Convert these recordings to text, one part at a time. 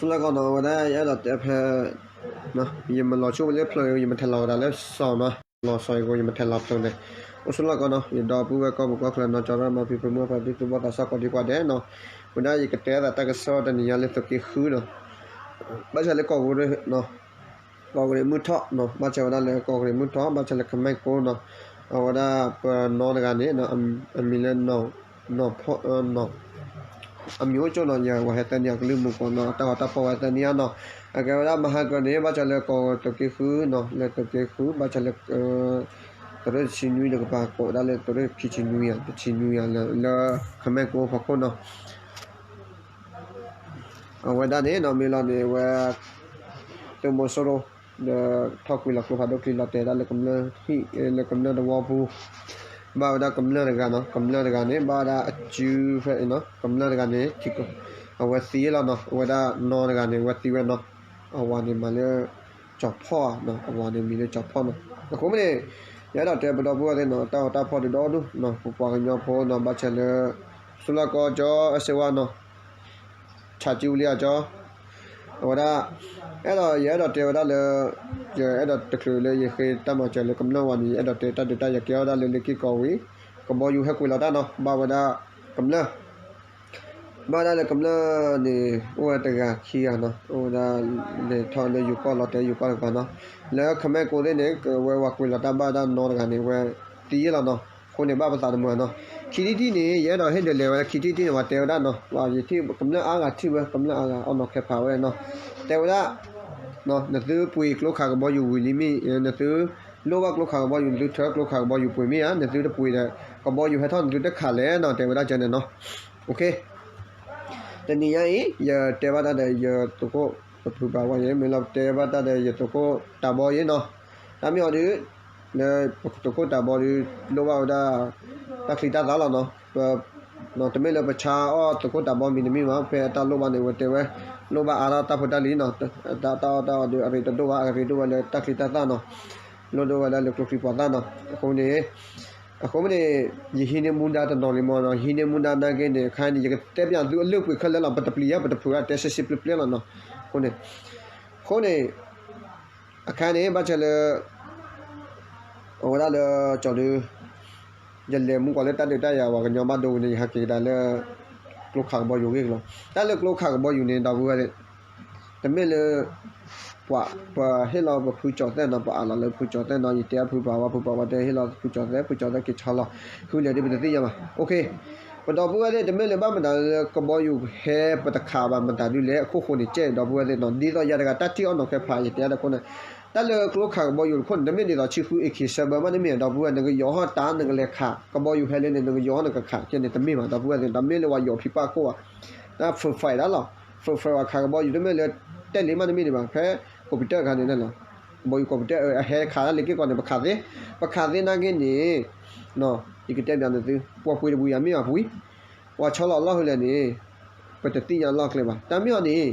အိၣ်ဆူၣ်လၢကီၢ်နီၤ အဝဲဒၣ်ယအဲၣ်ဒိးတဲဖဲ ယမၤလီၤဆိဝဲလၢဖျၢၣ် ယမ့ၢ်ထဲလီၤကဒီးလၢစီၤနီၤ လီၤစီၤအံၤအဃိ ယမ့ၢ်ထဲလီၤဖျၢၣ်န့ၣ် အိၣ်ဆူၣ်လၢကီၢ်နီၤ ယဒီပုၢ်ဝဲၢ်ကီၢ်ပူၤကီၢ်ချၢ နီၢ်ကၠီတၢ်မၤဖံးဖုမုၢ်ဖါတံၢ်သူၣ်ဘီၣ်သးစၢ်ကိးဒံကိးဒဲးနီၤ ဝဲဒၣ်ယကတဲသးတၢ်ကစီၣ်တနံၤညါလၢသုးက့ဃုနီၤ ဘၣ်ဆၣ်လၢကီၢ်ကရ့ၣ် ကီၢ်ကရ့ၣ်မုၢ်ထီၣ်နီၤ ဘၣ်ဆၣ်ဝဲဒၣ်လၢကီၢ်ကရ့ၣ်မုၢ်ထီၣ် ဘၣ်ဆၣ်လၢကမဲၢ်ကိနီၤ အဝဲဒၣ်ပနီတဂၤန့ၣ် အမံၤလၢ နီၢ်ဖီ အမံၤအိၣ်ကၠိနီၤ ယဝဲဟဲသၢနံၣ်အကလုၢ်မူကီးနီၤ တၢ်ဂီၤတၢ်ဖီၣ်ဝဲသၢနံၣ်ဧါနီၤ အကဲဝဲဒၣ်မဟါကၢန့ၣ် ဘၣ်ဆၣ်လၢကီၢ်သုးက့ဃုနီၤ လၢသုးက့ဃု ဘၣ်ဆၣ်လၢ သုးရ့ၣ်တဆံနွံတကပၤ ကိးဝဲဒၣ်လၢသုးရ့ၣ်ခံဆံနွံယၤ တဆံနွံယၤလၢ လၢကမဲၢ်ကိဖီခိၣ်နီၤ အဝဲဒၣ်န့ၣ်နီၤ မ့ၢ်လီၤန့ၣ် အဝဲ သုးမီၤစိရိၤ ဒီးထီၣ်ကွံာ်လီၤကျိဖးဒိၣ်ချံလီၤတဲာ်ဒၣ်လၢကမျၢၢ်ဟံၣ် လၢကမျၢၢ်တဝီပူၤ ဘၣ်ဝဲဒၣ်ကမျၢၢ်တဂၤနီၤ ကမျၢၢ်တဂၤန့ၣ် ဘၣ်ဝဲဒၣ်အစုဖဲ ကမျၢၢ်တဂၤန့ၣ် အဝဲသံလီၤနီၤ အဝဲဒၣ်နီတဂၤန့ၣ် အဝဲသံဝဲနီၤ အဝၤန့ၣ်မၤလၢ ကၠီၤဖီၣ်ဧါ အဝၤန့ၣ်မံၤလၢကၠီၤဖီၣ်နီၤ အဃိမ့ၢ်န့ၣ် ယအဲၣ်ဒိးတဲပဒီပုၢ်ဝဲၢ်သ့ၣ်နီၤ တၢ်ဂီၤတၢ်ဖီၣ်ဒုးဒီဒူၣ်နီၤ ပပှၤကညီဖိနီၤ ဘၣ်ဆၣ်လၢ ဆူလၢကီၢ်ကၠီအစ့ဝါနီၤ ဆးကၠူဝံၤလံအကၠီ အဝဲဒၣ် အဲၣ်ဒိး ယအဲၣ်ဒိးတဲဝဲဒၣ်လၢ ယအဲၣ်ဒိးတချုးလၢယဃ့တၢ်မၤစၢၤလၢကမျၢၢ်ဝဲန့ၣ် ယအဲၣ်ဒိးတဲတၢ်ဒုးတၢ်ယၤကဲထီၣ်ဝဲဒၣ်လၢလ့ၢ်က့ၢ်ကီးဝံၤ ကဘီယူၤဟဲကွံာ်လီၤတၢ်နီၤ ဘၣ်ဝဲဒၣ် ကမျၢၢ် ဘၣ်ဝဲဒၣ်လၢကမျၢၢ်န့ၣ် အိၣ်ဝဲတဂၤခံဂၤနီၤ အိၣ်ဝဲဒၣ် လဲၤထီၣ်လၢယိၤကီၢ်လီၤတဲာ်ယိၤကီၢ်တကပၤနီၤ လၢကမဲၢ်ကိသ့ၣ်န့ၣ် ကဝဲဝၤကွံာ်လီၤတၢ်ဘၣ်ဝဲဒၣ်နီတဂၤန့ၣ် ဝဲသံလီၤနီၤ အဃိန့ၣ် ဘၣ်ပသးတမုာ်နီၤ ခံထံၣ်တထံၣ်န့ၣ် ယအဲၣ်ဒိးဟ့ၣ်ဒုးလဲၤဝဲလၢခံထံၣ်တထံၣ်န့ၣ် ပှၤတဲဝဲဒၣ်နီၤ ပှၤယထံၣ်ကမျၢၢ်အါဂၤထံၣ်ဝဲ ကမျၢၢ်အါဂၤအီၣ်နီၤခဲဖးဝဲနီၤ တဲဝဲဒၣ် နသုပှ့ၤကျိခးကဘီယူၤဝံၤလံမ့ၢ် နသုလိၣ်ဘၣ်ကျိခးကဘီယူၤ နသုထၢကျိခးကဘီယူၤပှ့ၤမ့ၢ်ဧါ နသုတပှ့ၤဒီး ကဘီယူၤဟဲထီၣ်နသုတခးလဲၣ်နီၤ တဲဝဲဒၣ်ကၠီန့ၣ်နီၤ တနံၤညါအံၤ ယတဲဘၣ်တၢ်ဒီးယသုးခိၣ်ပဖုပာ်ဝဲယဲ မ့ၢ်လီၤတဲဘၣ်တၢ်ဒီးယသုးခိၣ်တၢ်ဘီယဲနီၤ တၢ်မ့ၢ်အီၤဒုး လၢပသုးခိၣ်တၢ်ဘီဒုး လိၣ်ဘၣ်ဝဲဒၣ် တၢ်ချံတၢ်သၣ်လီၤနီၤ တမ့ၢ်လၢပဆါအီၣ်သုးခိၣ်တၢ်ဘီမံၤတမ့ၢ်ဘၣ် ဖဲအတၢ်လိၣ်ဘၣ်န့ၣ် ဝဲတဲဝဲ လိၣ်ဘၣ်အါထီၣ်တၢ်ဖိတၢ်လံၤနီၤ တၢ်အီၣ်တၢ်အီဒုး အရ့တဒိၣ်ဘၣ် အရ့ဒိၣ်ဝဲလၢတၢ်ချံတၢ်သၣ်နီၤ လိၣ်ဒိၣ်ဝဲလၢလၢကျိချံပှၤသၣ်နီၤ အဃိန့ၣ် အဃိမ့ၢ်န့ၣ် ယဟံးန့ၢ်မူဒါတနီၤလံမ့ၢ်နီၤ ယဟံးန့ၢ်မူဒါနာ်က့န့ၣ် အခါန့ၣ် ယကတဲပၠးသုအလုၢ်အပှ့ၤခဲလၢာ်လီၤ ပတပျံၤယါ ပတဖုးဒၣ်တဲဆံဆံပျ့ပျ့လီၤနီၤ အဃိန့ၣ် အဃိန့ၣ် အခါန့ၣ် ဘၣ်ဆၣ်လၢ အဝဲဒၣ်လၢကၠီဒုး ယလဲၤမူကွၢ်လၢတၢ်ဒုးတၢ်ယၤဝဲကညီဘၣ်ဒိဝဲန့ၣ် ယဟဲက့ၤကဒါလၢ ကျိခးကဘီယူၤဂ့ၢ်ကလီၤ တၢ်လၢကျိခးကဘီယူၤန့ၣ် ဒီပုၢ်ဝဲၢ်သ့ၣ် တမ့ၢ်လၢ ပှၤ ပဟ့ၣ်လီၤပဖုကၠီၤသဲၣ်နီၤ ပအးလီၤလၢဖုကၠီၤသဲၣ်နီၤ ယတဲအဖုပာ်ဝဲ ဖုပာ်ဝဲတဲဟ့ၣ်လီၤဖုကၠီၤသဲၣ် ဖုကၠီၤသဲၣ်က့ၤဆီလီၤ ဃုလဲၤဒ်ပတသ့ၣ်ညါဘၣ် ပဒီပုၢ်ဝဲၢ်သ့ၣ် တမ့ၢ်လၢဘၣ်မတၤလၢကဘီယူၤဟဲပတခးဘၣ်မတၤဒုးလဲၣ် အခိၣ်ဃိန့ၣ် ကဲဒီပုၢ်ဝဲၢ်သ့ၣ်နီၤ ဒ်သိးယၤတဂၤတၢ်ထံၣ်အီၣ်နီၤခဲဖး ယတဲတၢ်တခိၣ်န့ၣ် တၢ်လၢကျိခးကဘီယူၤတခိၣ်န့ၣ် တမ့ၢ်ဒ်သိးဆံဃု AK ဆၢဘၢမ့ၢ်တမ့ၢ် ဒီပုၢ်ဝဲၢ် နကယီၤဟီၣ်တၢ် နကလဲၤခး ကဘီယူၤဟဲလၢန့ၣ် နကယီၤဟီၣ်နကခး ကဲန့ၣ်တမ့ၢ်ဘၣ် ဒီပုၢ်ဝဲၢ်သ့ၣ် တမ့ၢ်လၢပှၤယီၤဖံးပၣ်ခိၣ်ဘၣ် တၢ် free fire ဒၣ်လီၤ free fire ပှၤခးကဘီယူၤ တမ့ၢ်လၢတဲလံမ့ၢ်တမ့ၢ်ဒံးဘၣ် ဖဲ computer အခါန့ၣ်လီၤ ကဘီယူၤ computer အဟဲခးတၢ်လၢက့ၢ်ကီးန့ၣ် ပခးသ့ ပခးသ့နာ်က့န့ၣ် ယကတဲပၠးနသု ပှၤပှ့ၤတပှ့ၤယၤမ့ၢ်ဘၣ်ပှ့ၤ ပှၤဆီလီၤအလီၢ်ဖဲလဲၣ်န့ၣ် ပတသ့ၣ်ညါလီၢ်ကျဲဘၣ် တၢ်မ့ၢ်အီၤန့ၣ်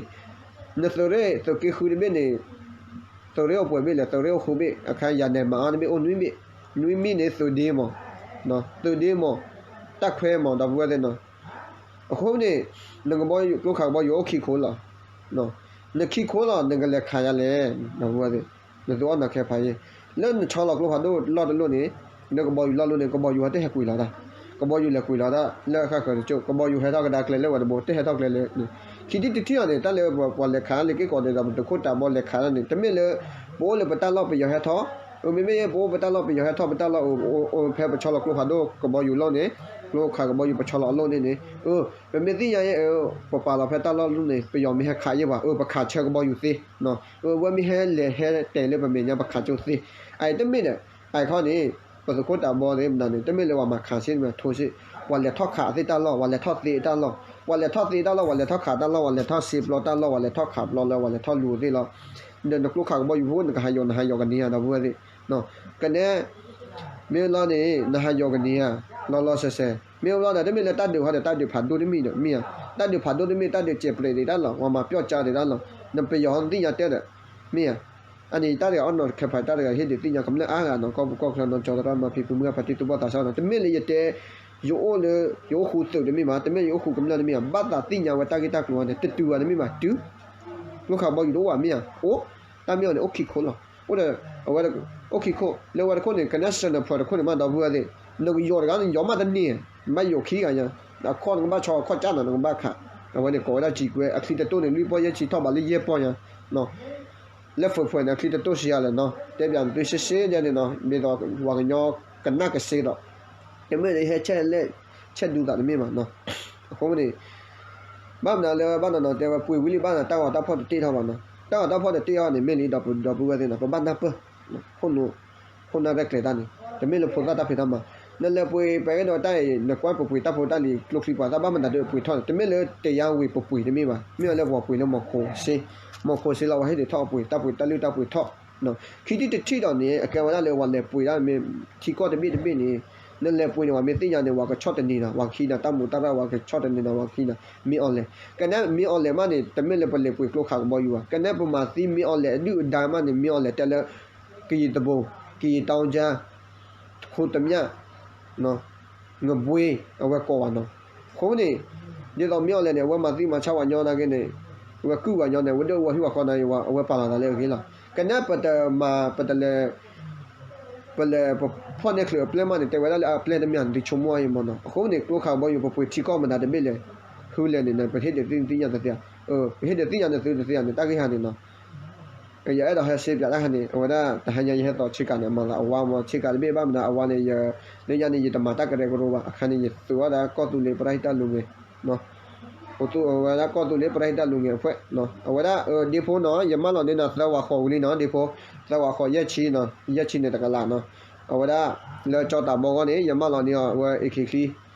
နသုးရ့ၣ်သုးက့ဃုတဘ့ၣ်န့ၣ် သုးရ့ၣ်အိၣ်ပှဲၤဘ့ၣ်လဲၣ် သုးရ့ၣ်အိၣ်ဃုဘ့ၣ် အခါယၤနဲၣ်မၤအါတဘ့ၣ်အိၣ်နွံဘ့ၣ် နွံမ့ၢ်န့ၣ်သုးဒ့မး သုးဒ့မး တၢ်ခွဲမး ဒီပုၢ်ဝဲၢ်သ့ၣ်နီၤ အဃိန့ၣ် နကဘီယူၤ ကျိခးကဘီယူၤအိၣ်ခံခိၣ်လီၤ နခံခိၣ်လီၤ နကလဲၤခးယၤလဲၣ် ဒီပုၢ်ဝဲၢ်သ့ၣ် နသုအီၣ်နီၤခဲဖးယဲ လၢနဆီလီၤကျိဖးဒိၣ်လီၢ်တလီၢ်န့ၣ် လၢကဘီယူၤလီၢ်လီၢ်န့ၣ် ကဘီယူၤဟဲတဟဲကွံာ်လီၤတၢ် ကဘီယူၤလဲၤကွံာ်လီၤတၢ် လၢဃၣ်ဃၢၤတကၠိ ကဘီယူၤဟဲထီၣ်ကဒါကျဲလၢဝဲတဘိ တဟဲထီၣ်ကျဲလၢ ခံထံၣ်တထံၣ်အီၤန့ၣ် တၢ်လၢပှၤလဲၤခးလၢက့ၢ်ကီးဒီး ပသုးခိၣ်တၢ်ဘီလဲၤခးလၢန့ၣ် တမ့ၢ်လၢ ပအိၣ်လၢပတၢ်လီၢ်ပယီၤဟဲထီၣ် အမ့မ့ၢ်ပအိၣ်ပတၢ်လီၢ်ပယီၤဟဲထီၣ် ပတၢ်လီၢ်အိၣ်ဖဲပဆီလီၤကျိဖးဒိၣ်ကဘီယူၤလီၢ်န့ၣ် ကျိခးကဘီယူၤပဆီလီၤအလီၢ်န့ၣ်န့ၣ် ပမ့ၢ်သ့ၣ်ညါအံၤ ပပာ်လီၤဖဲတၢ်လီၢ်လီၢ်န့ၣ် ပယီၤမ့ၢ်ဟဲခးယဲၢ်ပှၤ အၢ ပခးဆၢကဘီယူၤသ့ အဝဲမ့ၢ်ဟဲလဲၤဟဲတဲာ်လၢပမဲာ်ညါ ပခးကၠိသ့ အအံၤတမ့ၢ်ဒီး အအံၤခီန့ၣ် ပသုးခိၣ်တၢ်ဘီသ့ၣ်မတၤန့ၣ် တမ့ၢ်လၢပှၤမၤခးစ့ၢ်မးထိစ့ၢ် ပှၤလဲၤထီၣ်ခးသ့ၣ်တၢ်လီၢ် ပှၤလဲၤထီၣ်သ့တၢ်လီၢ် ပှၤလဲၤထီၣ်သ့တၢ်လီၢ် ပှၤလဲၤထီၣ်ခးတၢ်လီၢ် ပှၤလဲၤထီၣ်စ့ပျီတၢ်လီၢ် ပှၤလဲၤထီၣ်ခးပျီလၢ ပှၤလဲၤထီၣ်လူၤသ့ၣ်လီၤ ဒီးနကျိခးကဘီယူၤဖိ နကဟးယီၤ နဟးယီၤကန့ၢ်ဧါ ဒီပုၢ်ဝဲၢ်သ့ၣ် ကနဲ မ့ၢ်လီၤန့ၣ် နဟးယီၤကန့ၢ်ဧါ လီၤလီၤဆဲးဆဲး မ့ၢ်လီၤဒီး တမ့ၢ်လၢတၢ်ဒုးဟီဒီး တၢ်ဒုးဖးဒိၣ်တမ့ၢ်ဒီး မ့ၢ်ဧါ တၢ်ဒုးဖးဒိၣ်တမ့ၢ် တၢ်ဒုးစဲးပျဲးသ့တၢ်လီၢ် ပှၤမၤပျီၣ်ကၠါသ့တၢ်လီၢ် နပယီၤသ့ၣ်ညါတဲဒီး မ့ၢ်ဧါ အန့ၣ်တၢ်တဂၤအီၣ်နီၤခဲဖး တၢ်တဂၤဟ့ၣ်ဒုးသ့ၣ်ညါကမျၢၢ်အါဂၤနီၤ ကီၢ်ပူၤကီၢ်ချၢနီၤ ကၠီၤသရၣ်မၤဖံးဖုမုၢ်ဂၢ်ဖါတံၢ်သူၣ်ဘီၣ်သးစၢ်နီၤ တမ့ၢ်လၢယတဲ ယအိၣ်လၢ ယအိၣ်ဃူသုးတမ့ၢ်ဘၣ် တမ့ၢ်ယအိၣ်ဃူကမျၢၢ်တမ့ၢ်ဘၣ် ဘၣ်သးသ့ၣ်ညါဝဲတၢ်ဂ့ၢ်တၢ်ကျိၤန့ၣ် တတုၤဘၣ်တမ့ၢ်ဘၣ် တုၤ ကျိခးကဘီယူၤတအိၣ်ဘၣ်မ့ၢ်ဧါ, အိၣ်, တၢ်မ့ၢ်အီၤန့ၣ် အိၣ်ခံခိၣ်လီၤ. အိၣ်ဒီး အဝဲ အိၣ်ခံခိၣ်, လၢဝဲတခိၣ်န့ၣ် ကနဲစၢၤနဖၢးတခိၣ်န့ၣ်မး ဒီပုၢ်ဝဲၢ်သ့ၣ်, နကယီၤတဂၤန့ၣ် ယီၤမးတန့ၢ်, နဘၣ်ယီၤခံဂၤညါ, အခီၣ်နကဘၣ်ဆီ အခီၣ်ကၢ်နၤ နကဘၣ်ခး, အဝဲန့ၣ်ကိးဝဲဒၣ်ကံကွဲ အချံတတိၢ်န့ၣ် လွံၢ်ပီၢ်ယဲၢ်ဆံထီၣ်ဘးလၢယဲၢ်ပီၢ်ညါ လၢဖၢးဖၢးန့ၣ် အချံတတိၢ်စံးယၤလဲၣ်နီၤ, တဲပၠးနသုရှဲရှဲဒ်န့ၣ်နီၤ, မ့ၢ်ဒီးဝၤကညီကနၣ်ကစ့ဒီး, တမ့ၢ်လၢဟဲဆဲးလဲၣ် ဆဲးဒူသးတမ့ၢ်ဘၣ်နီၤ, အဃိန့ၣ် ဘၣ်မနုၤလၢဘၣ်နီၤနီၤ တဲဝဲပှ့ၤဝံၤလံဘၣ်နီၤ တၢ်ဂီၤတၢ်ဖီၣ်တတ့ၢ်ထီၣ်ဘၣ်နီၤ, တၢ်ဂီၤတၢ်ဖီၣ်တတ့ၢ်ထီၣ်န့ၣ် မ့ၢ်လံဒီးပဒီပုၢ်ဝဲၢ်သ့ၣ်နီၤ ပဘၣ်နၢ်ပၢၢ် ခိၣ်နူာ် ခိၣ်နၢ်ရဲၣ်ကျဲၤတၢ်န့ၣ် တမ့ၢ်လၢဖိသၣ်တၢ်ဖံးတၢ်မၤ, နလဲၤပှ့ၤပှဲၤကဒီးတၢ်အံၤ နကွၢ်ပပှ့ၤတၢ်ဖိတၢ်လံၤ ကျိချံပှၤသၣ်ဘၣ်မနုၤဒုးပှ့ၤထီၣ်န့ၣ် တမ့ၢ်လၢတယါဝံၤပပှ့ၤတမ့ၢ်ဘၣ်, မ့ၢ်လၢပှၤပှ့ၤလၢမီၤခိစ့, မီၤခိစ့လီၤ ပှၤဟ့ၣ်ဒုးထီၣ်အပှ့ၤ တၢ်ပှ့ၤတၢ်လုၢ်တၢ်ပှ့ၤထီၣ် ခံထံၣ်တထံၣ်ဒီးန့ၣ် အကဲဝဲဒၣ်လၢပှၤလဲၤပှ့ၤဒၣ်မ့ၢ်ထံကီၢ်တဘ့ၣ်တဘ့ၣ်န့ၣ်, နလဲၤပှ့ၤန့ၣ် ပှၤမ့ၢ်သ့ၣ်ညါန့ၣ် ပှၤကဆီၣ်တနံၤဒီး ပှၤခံဒီးတၢ်မူးတၢ်ရၢ် ပှၤကဆီၣ်တနံၤဒီးပှၤခံဒီး မ့ၢ်အီၤလဲၣ်, ကနဲမ့ၢ်အီၤလဲၣ်မးန့ၣ် တမ့ၢ်လၢပလဲၤပှ့ၤကျိခးကဘီယူၤဘၣ်, ကနဲပမၤသံမ့ၢ်အီၤလဲၣ်အဒုၣ်အဒါမးန့ၣ် မ့ၢ်အီၤလဲၣ်တဲလၢ ကယံာ်တဘိ, ကယံာ်တၢ်အူကၠါ, ခိတမျၣ် ငဘွ့ အဝဲကိးဘၣ်နီၤ, အဃိန့ၣ် ဒ်သိးမ့ၢ်အီၤလဲၣ်န့ၣ် အဝဲမၤသံမၤဆါဝဲညီနာ်က့န့ၣ်, အဝဲကုၢ်ဝဲညီန့ၣ် အဝဲဒၣ်အဝဲဟံၣ်ဝဲဃီန့ၣ် အဝဲပာ်လီၤသးလၢအဂ့ၤလီၤ, ကနဲပတမၤ ပတလဲၤ ပလဲၤပဖီၣ်နဲၣ်ချုးအပျဲၢ်မးန့ၣ် တဲဝဲဒၣ်လၢအပျဲၢ်တမ့ၢ်န့ၣ် သုဆိကမိၣ်အါယဲမးနီၤ, အဃိန့ၣ် ကျိခးကဘီယူၤ ပပှ့ၤထံကီၢ်မတၤတဘ့ၣ်လဲၣ်, ဟုလဲၣ်န့ၣ် ပဟ့ၣ်ဒုးသ့ၣ်ညါတသ့ဧါ, ပဟ့ၣ်ဒုးသ့ၣ်ညါနသုတသ့ဧါန့ၣ် တၢ်ဂ့ၢ်ဟါန့ၣ်နီၤ ယအဲၣ်ဒိးဟဲစ့ပၠးတၢ်ခါန့ၣ် အဝဲဒၣ်တဟါညါယဟဲသိးဆ့ကၤန့ၣ် အမၤသးအဝါမး ဆ့ကၤတဘ့ၣ်ဘၣ်မနုၤအဝါန့ၣ် လၢညါန့ၣ် ယတမၤတၢ်ကရၢကရိဘၣ် အခါန့ၣ် ယသုးအီၤဒၣ်ကီၢ်သူလ့ၤပရဟိတလူငယ် အဝဲဒၣ်ကီၢ်သူလ့ၤပရဟိတလူငယ်အဖွဲ့ အဝဲဒၣ် ဒ့ဖိနီၤ ယမၢလီၤန့ၢ်နၤသၢဝၤဃိးဝံၤလံနီၤ ဒ့ဖိ သၢဝၤဃိးယဲၢ်ဆံနီၤ ယဲၢ်ဆံန့ၣ်တကလးနီၤ အဝဲဒၣ် လၢကၠီတးဘီဂီၢ်န့ၣ် ယမၢလီၤန့ၢ်အီၤဝဲအ့ခံချံ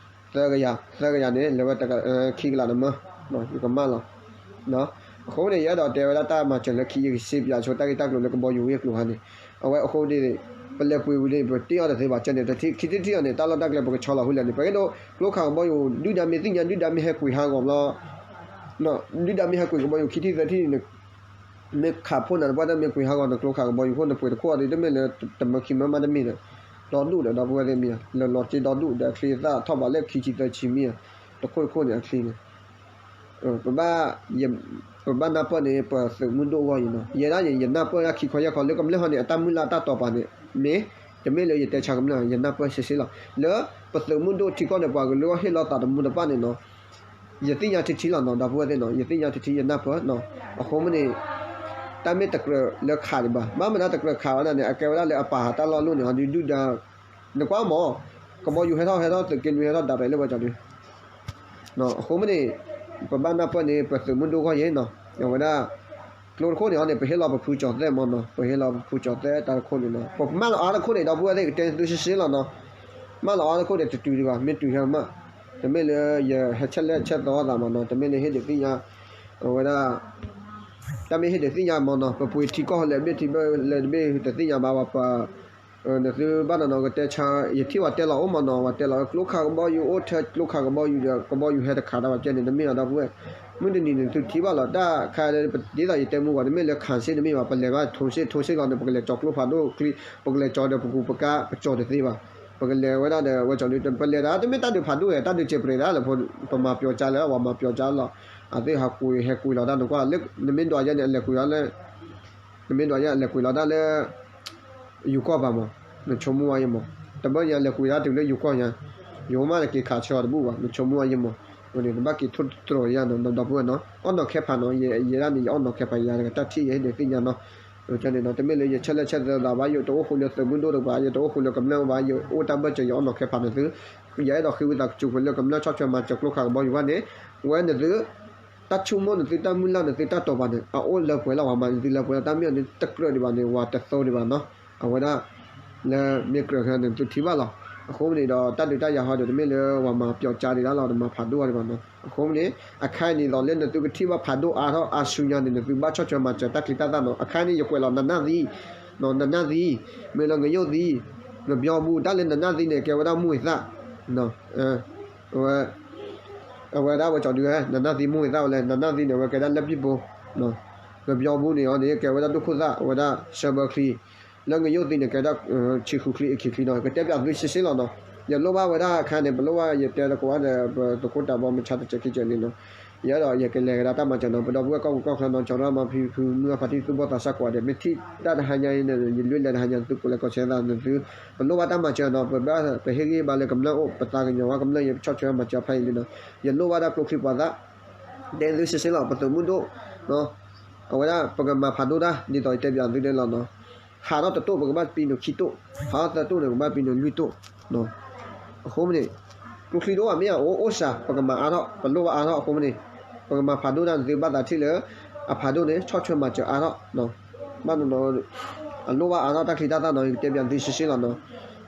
သၢကယၤ သၢကယၤန့ၣ် လဲၤဝဲခံကလးန့ၣ်မၢ ယကမၢလီၤ အဃိန့ၣ် ယအဲၣ်ဒိးတဲဝဲဒၣ်တၢ်မၤစၢၤလၢခံ ယကစ့ပၠးဆိတၢ်ဂ့ၢ်တၢ်ကျိၤလၢကဘီယူၤဝ့ၢ်ကျိၤခါန့ၣ် အဝဲအဃိန့ၣ် ပလဲၤပှ့ၤဝံၤန့ၣ် ပတ့အီၤတသ့ဘၣ် ကဲန့ၣ် တထံၣ်ခံထံၣ်ထံၣ်အီၤန့ၣ် တၢ်လီၢ်တၢ်ကျဲပကဆီလီၤဃုလဲၣ်န့ၣ် ပအဲၣ်ဒိးကျိခးကဘီယူၤ ဒုၣ်ဒါမ့ၢ်သ့ၣ်ညါ ဒုၣ်ဒါမ့ၢ်ဟဲကွံာ်ဟးဂီၤဘျီ ဒုၣ်ဒါမ့ၢ်ဟဲကွံာ်ကဘီယူၤခံထံၣ်သၢထံၣ်န့ၣ် မ့ၢ်ခးဖှိၣ်နၤတပှၢ်တၢ်မ့ၢ်ကွံာ်ဟးဂီၤနကျိခးကဘီယူၤခိၣ် နပှ့ၤတခိၣ်အီၤဒီး တမ့ၢ်လၢတမၢခံမၢမးတမ့ၢ်ဒီး ဒီဒူၣ်ဒီး ဒီပုၢ်ဝဲၢ်သ့ၣ်မ့ၢ်ဧါ လၢလီၤစ့ဒီဒူၣ်ဒီး အချံအသၣ်ထီၣ်ဘးလၢခံဆံသၢဆံမ့ၢ်ဧါ တခိၣ်တခိၣ်န့ၣ်အချံန့ၣ် ပဘၣ် ပဘၣ်နၢ်ပၢၢ်န့ၣ် ပသုးမုၢ်ဒိၣ်အဂီၢ်အံၤနီၤ ယဲဒၣ်ယဲ ယနၢ်ပၢၢ်ဒၣ်ခံခီယဲၢ်ခီ လၢကမျၢၢ်ဟီန့ၣ် အတၢ်မုၢ်လၢ်တၢ်တီၤပာ်န့ၣ် မ့ၢ် တမ့ၢ်လၢယတဲဆါကမျၢၢ် ယနၢ်ပၢၢ်စ့စ့လီၤ လၢပသုးမုၢ်ဒိၣ်ထံကီၢ်န့ၣ် ပှၤကလုာ်အဂီၢ်ဟ့ၣ်လီၤသးတမူတပၣ်န့ၣ်နီၤ ယသ့ၣ်ညါထံထံလီၤနီၤ ဒီပုၢ်ဝဲၢ်သ့ၣ်နီၤ ယသ့ၣ်ညါထံထံယနၢ်ပၢၢ်နီၤ အဃိမ့ၢ်န့ၣ် တၢ်မ့ၢ်တကြၢးလၢခးဒံးဘၣ် ဘၣ်မနုၤတကြၢးခးဝဲဒၣ်န့ၣ် အကဲဝဲဒၣ်လၢအပာ်ဟးတၢ်လီၢ်လိၣ်န့ၣ် ဟီဒုဒုၣ်ဒါ နကွၢ်မး ကဘီယူၤဟဲထီၣ်ဟဲထီၣ်သုးက့နွံဟဲထီၣ်ဒၣ်ရဲၣ်လၢပှၤကၠီဒု အဃိမ့ၢ်န့ၣ် ပဘၣ်နၢ်ပၢၢ်န့ၣ် ပသုးမုၢ်ဒိၣ်ဂီၢ်ယဲနီၤ အဝဲဒၣ် ကျိတခိၣ်န့ၣ်အီၤန့ၣ် ပဟ့ၣ်လီၤပဖုကၠီၤသဲၣ်မးနီၤ ပဟ့ၣ်လီၤပဖုကၠီၤသဲၣ်တၢ်တခိၣ်န့ၣ်နီၤ ပမၢလီၤအါတခိၣ်န့ၣ် ဒီပုၢ်ဝဲၢ်သ့ၣ် ကတဲသုစ့စ့လီၤနီၤ မၢလီၤအါတခိၣ်န့ၣ် တတုၤဒံးဘၣ် မ့ၢ်တုၤဟဲမး တမ့ၢ်လၢယဟဲဆဲးလဲၣ်ဆဲးသီသးမးနီၤ တမ့ၢ်လၢဟ့ၣ်ဒုးသ့ၣ်ညါ အဝဲဒၣ် တၢ်မ့ၢ်ဟ့ၣ်ဒုးသ့ၣ်ညါမးနီၤ ပပှ့ၤထံကီၢ်လဲၣ်တဘ့ၣ်ထံကီၢ်လဲၣ်တဘ့ၣ် တသ့ၣ်ညါဘၣ်ဝဲပှၤ နသုဘၣ်နီၤနီၤကတဲဆါ ယထံၣ်ဝဲတဲလီၤအိၣ်မးနီၤ ဝဲတဲလီၤကျိခးကဘီယူၤအိၣ်ထဲကျိခးကဘီယူၤဒီး ကဘီယူၤဟဲတခးတၢ်ဝဲကဲန့ၣ် တမ့ၢ်အီၤဒီပုၢ်ဝဲၢ် မုၢ်တနံၤန့ၣ် သုထံၣ်ဘၣ်လီၤ တၢ်ခါလၢ ဒ်သိးယတဲမူဂီၤ တမ့ၢ်လၢခးစ့ၢ်တမ့ၢ်ဘၣ် ပလဲၤဘၣ်ထိစ့ၢ်ထိစ့ၢ်လီၤန့ၣ် ပကလဲၤကၠီကျိဖးဒိၣ်ချံ ပကလဲၤကၠီဒီးပကူပကါ ပကၠီတသ့ဘၣ် ပကလဲၤဝဲဒၣ်ဒီး ဝဲကၠီဒု ပလဲၤတၢ် တမ့ၢ်တၢ်ဒုးဖးဒိၣ်ဝဲ တၢ်ဒုးစဲးပြဲးဒၣ်လၢ ပမၤပျီကါလၢ ပှၤမၤပျီကါလီၤ အသ့ၣ်ဟးကွံာ်ဟဲကွံာ်လီၤတၢ်နကွၢ်လၢ နမ့ၢ်ဒွးယဲန့ၣ် အလဲၤကွံာ်လီၤလၢ နမ့ၢ်ဒွးယဲ အလဲၤကွံာ်လီၤတၢ်လၢ ယိၤကီၢ်ပၤမး နဆိကမိၣ်ဝဲယဲမး တဘၣ်ယဲလဲၤကွံာ်တၢ်တုၤလၢယိၤကီၢ်ညါ ယိၤမးက့ၤခးဆၢအီၤတဘူၣ်ဘၣ် နဆိကမိၣ်ဝဲယဲမး နဘၣ်က့ၤထိၣ်တြီၤယဲနီၤ ဒီပုၢ်ဝဲၢ်နီၤ အီၣ်နီၤခဲဖးနီၤ ယဲဒၣ်န့ၣ် ယအီၣ်နီၤခဲဖးယဲတၢ်ထံၣ်ယဲဟ့ၣ်ဒုးသ့ၣ်ညါနီၤ န့ၣ်နီၤ တမ့ၢ်လၢယဆဲးလဲၣ်ဆဲးသီသးဘၣ် ယတအိၣ်ဃိလၢသုးမုၢ်ဒိၣ်တပၤ ယတအိၣ်ဃိလၢကမျၢၢ်ဘၣ် ယအိၣ်တၢ်ဘၢၣ်စၢၤ ယအီၣ်နီၤခဲဖးန့ၣ်သု ယအဲၣ်ဒိးဃ့ဝံသးစူၤပှၤလၢကမျၢၢ်ဆီၣ်ထွဲမၤစၢၤကျိခးကဘီယူၤဘၣ်န့ၣ် ဝဲန့ၣ်သု တၢ်ဆိကမိၣ်န့ၣ်သု တၢ်မုၢ်လၢ်န့ၣ်သု တၢ်တီၤပာ်န့ၣ် အအိၣ်လၢပှဲၤလီၤ ပှၤမၤန့ၣ်သုလၢပှဲၤလီၤ တၢ်မ့ၢ်အီၤန့ၣ် တကြၢးဒံးဘၣ်န့ၣ် ပှၤတသိဒံးဘၣ်နီၤ အဝဲဒၣ် လၢမ့ၢ်ကြၢးခဲန့ၣ် သုထံၣ်ဘၣ်လီၤ အဃိမ့ၢ်န့ၣ်ဒီး တၢ်ဒုးတၢ်ယၤဟီဒီး တမ့ၢ်လၢပှၤမၤပျီကါဒံးဒၣ်လီၤ တမၤဖးဒိၣ်အီၤဒံးဘၣ်နီၤ အဃိမ့ၢ်န့ၣ် အခါအံၤန့ၣ်ဒီး လၢနသုကထံၣ်ဘၣ်ဖးဒိၣ်အါထီၣ်အါဆူညါန့ၣ် နသုဘၣ်ဆီၣ်ထွဲမၤစၢၤတၢ်ချံတၢ်သၣ်နီၤ အခါအံၤန့ၣ် ယကွဲးလီၤနနၢ်သံ နနၢ်သံ မ့ၢ်လၢငယိၣ်သံ ငဘျီဘူ တၢ်လၢနနၢ်သံန့ၣ် ကဲဝဲဒၣ်မိၢ်ဝ့ၤသၣ် အဝဲဒၣ်ဝဲကၠီဒု နနၢ်သံမိၢ်ဝ့ၤသၣ်ဝဲလဲၣ် နနၢ်သံန့ၣ် အဝဲကဲဒၣ်လၢပံၣ်ဘိ ငဘျီဘူန့ၣ်အီၤန့ၣ် ကဲဝဲဒၣ်ဒိၣ်ခိၣ်သၣ် အဝဲဒၣ်ဆၢဘၢချံ လၢငယိၣ်သံန့ၣ် ကဲဒၣ် ဆံဃုချံအခံချံနီၤ ကတဲပၠးသုစ့စ့လီၤနီၤ ယလိၣ်ဘၣ်ဝဲဒၣ်အခါန့ၣ် ပလိၣ်ဘၣ်ယတဲတကိးဘၣ်ဒီး ပသုးခိၣ်တးဘီမုၢ်ဆါတစဲးခံစဲးန့ၣ်နီၤ ယအဲၣ်ဒိးယကလဲၤကဒါတၢ်မၤစၢၤနီၤ, ပဒီပုၢ်ဝဲၢ်ကီၢ်ပူၤကီၢ်ချၢနီၤ, ကၠီၤရၢ်မၤဖံဖု မုၢ်အဖါတံၢ်သူၣ်ဘီၣ်သးစၢ်ကိးဂၤဒဲး, မ့ၢ်ထံၣ်တၢ်တဟါညါအံၤန့ၣ် ယလွံၢ်လဲၤတဟါညါ သုကိးလဲၤကိးဆဲသးန့ၣ်သု, ပလိၣ်ဘၣ်တၢ်မၤစၢၤနီၤ, ပဘၣ်ပဟ့ၣ်ဂံၢ်ဟ့ၣ်ဘါလၢကမျၢၢ်အိၣ်, ပသးကညီၤဝဲကမျၢၢ်အံၤ ပဆီၣ်ထွဲမၤစၢၤဖဲအံၤလံနီၤ, ယလိၣ်ဘၣ်ဒၣ်ကျိချံပှၤသၣ်, တဲသုရှဲရှဲလီၤ, ပသုးမုၢ်ဒိၣ် အဝဲဒၣ်ပကမၤဖးဒိၣ်တၢ် ဒ်သိးယတဲပၠးသုဒဲးလီၤနီၤ, ဟးထီၣ်တတိၢ် ပကဘၣ်ပံၤနုာ်ခံတိၢ်, ဟးထီၣ်သၢတိၢ်န့ၣ် ပကဘၣ်ပံၤနုာ်လွံၢ်တိၢ်, အဃိမ့ၢ်န့ၣ် ကျိချံတအိၣ်ဘၣ်မ့ၢ်ဧါ, အိၣ်အိၣ်စှၤ ပကမၤအါထီၣ်, ပလိၣ်ဘၣ်အါထီၣ်အဃိမ့ၢ်န့ၣ်, ပကမၤဖးဒိၣ်တၢ်န့ၣ် သုဘၣ်သးထံၣ်လၢ အဖးဒိၣ်န့ၣ် ဆီၣ်ထွဲမၤစၢၤအါထီၣ်, ဘၣ်နီၤနီၤ, အလိၣ်ဘၣ်အါထီၣ်တၢ်ချံတၢ်သၣ်နီၤ, ယကတဲပၠးသုရှဲရှဲလီၤနီၤ,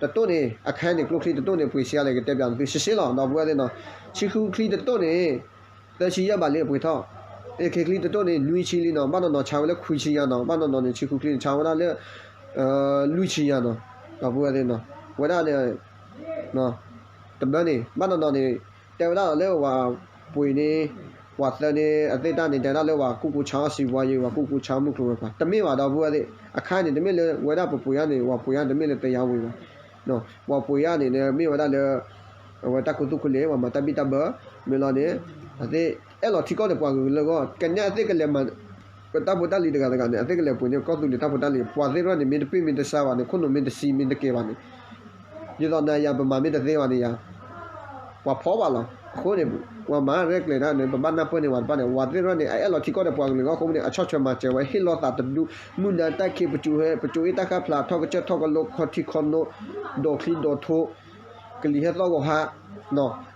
တတိၢ်န့ၣ် အခါန့ၣ် ကျိချံတတိၢ်န့ၣ် ပှ့ၤဆံးအါလဲၣ် ယကတဲပၠးသုရှဲရှဲလီၤ, ဒီပုၢ်ဝဲၢ်သ့ၣ်နီၤ, ဆံဃုချံတတိၢ်န့ၣ် သၢဆံယဲၢ်ဘးလံအပှ့ၤထီၣ်, အ့ၣ်ခ့ချံတတိၢ်န့ၣ် နွံဆံလံနီၤ, ဘၣ်နီၤနီၤဆါဝဲလၢခွံဆံယါနီၤ, ဘၣ်နီၤနီၤန့ၣ် ဆံဃုချံန့ၣ် ဆါဝဲဒၣ်လၢ လွံၢ်ဆံယါနီၤ, ဒီပုၢ်ဝဲၢ်သ့ၣ်နီၤ, ဝဲဒၣ်န့ၣ် တဘျီန့ၣ် ဘၣ်နီၤနီၤန့ၣ် တဲဝဲဒၣ်လီၤလၢပှၤပှ့ၤန့ၣ် ပှၤသၢန့ၣ် အသ့ၣ်တၢ်န့ၣ် တဲဝဲဒၣ်လၢပှၤကူၣ်ကူၣ်ဆါအီၣ်စံးဝါယံၤ ပှၤကူၣ်ကူၣ်ဆါမုၢ်ကျိၤဝဲၤကွာ် တမ့ၢ်ဘၣ် ဒီပုၢ်ဝဲၢ်သ့ၣ်, အခါန့ၣ် တမ့ၢ်လၢဝဲဒၣ်ပပှ့ၤအါန့ၣ် ပှၤပှ့ၤအါတမ့ၢ်လၢတယါဝံၤဘၣ်, ပှၤပှ့ၤအါန့ၣ် မ့ၢ်ဝဲဒၣ်လၢ အဝဲတၢ်ခူသူၣ်ခူလ့ၤ ပှၤမၤတၢ်ဘံၣ်တၢ်ဘၢ မ့ၢ်လီၤန့ၣ် အသ့ၣ်အဲၣ်လီၤထံကီၢ်ဒီးပှၤဂုၤလၢဂီၢ် ကနဲအသ့ၣ်ကလဲၤမၤ ပတၢ်ဖိတၢ်လံၤတဂၤတဂၤန့ၣ် အသ့ၣ်ကလဲၤပှ့ၤန့ၢ် ကီၢ်သူလ့ၤတၢ်ဖိတၢ်လံၤ ပှၤသ့ၣ်တဖၣ်န့ၣ် မ့ၢ်တပ့ၢ်မ့ၢ်တဆါဘၣ်န့ၣ် ခိၣ်နူာ်မ့ၢ်တဆံမ့ၢ်တကဲဘၣ်န့ၣ် ဒ်သိးနၤယၤပမၤမ့ၢ်တသ့ဘၣ်န့ၣ်ယၤ ပှၤဖီၣ်ဘၣ်လီၤ. အဃိန့ၣ် ပှၤမၤရဲၣ်ကျဲၤတၢ်န့ၣ် ပဘၣ်နၢ်ပၢၢ်န့ၢ်ဝဲတဖၣ်န့ၣ် ပှၤသ့ၣ်တဖၣ်န့ၣ် အအဲၣ်လီၤထံကီၢ်ဒီးပှၤကလုာ်အဂီၢ်အဃိန့ၣ် အဆီၣ်ထွဲမၤစၢၤဝဲ ဟ့ၣ်လီၤသးတဒူၣ် မုၢ်နၤတၢ်ခံး ပစိၤဟဲ ပစိၤအ့ၣ်တၢ်ဃၣ်ဖျါ ထီၣ်ကစၢၢ်ထီၣ်ကလိ ခီထံခီနိ ဒီးချံဒီးထိ ကလံၤဟဲသီၣ်ဂီၤဟါ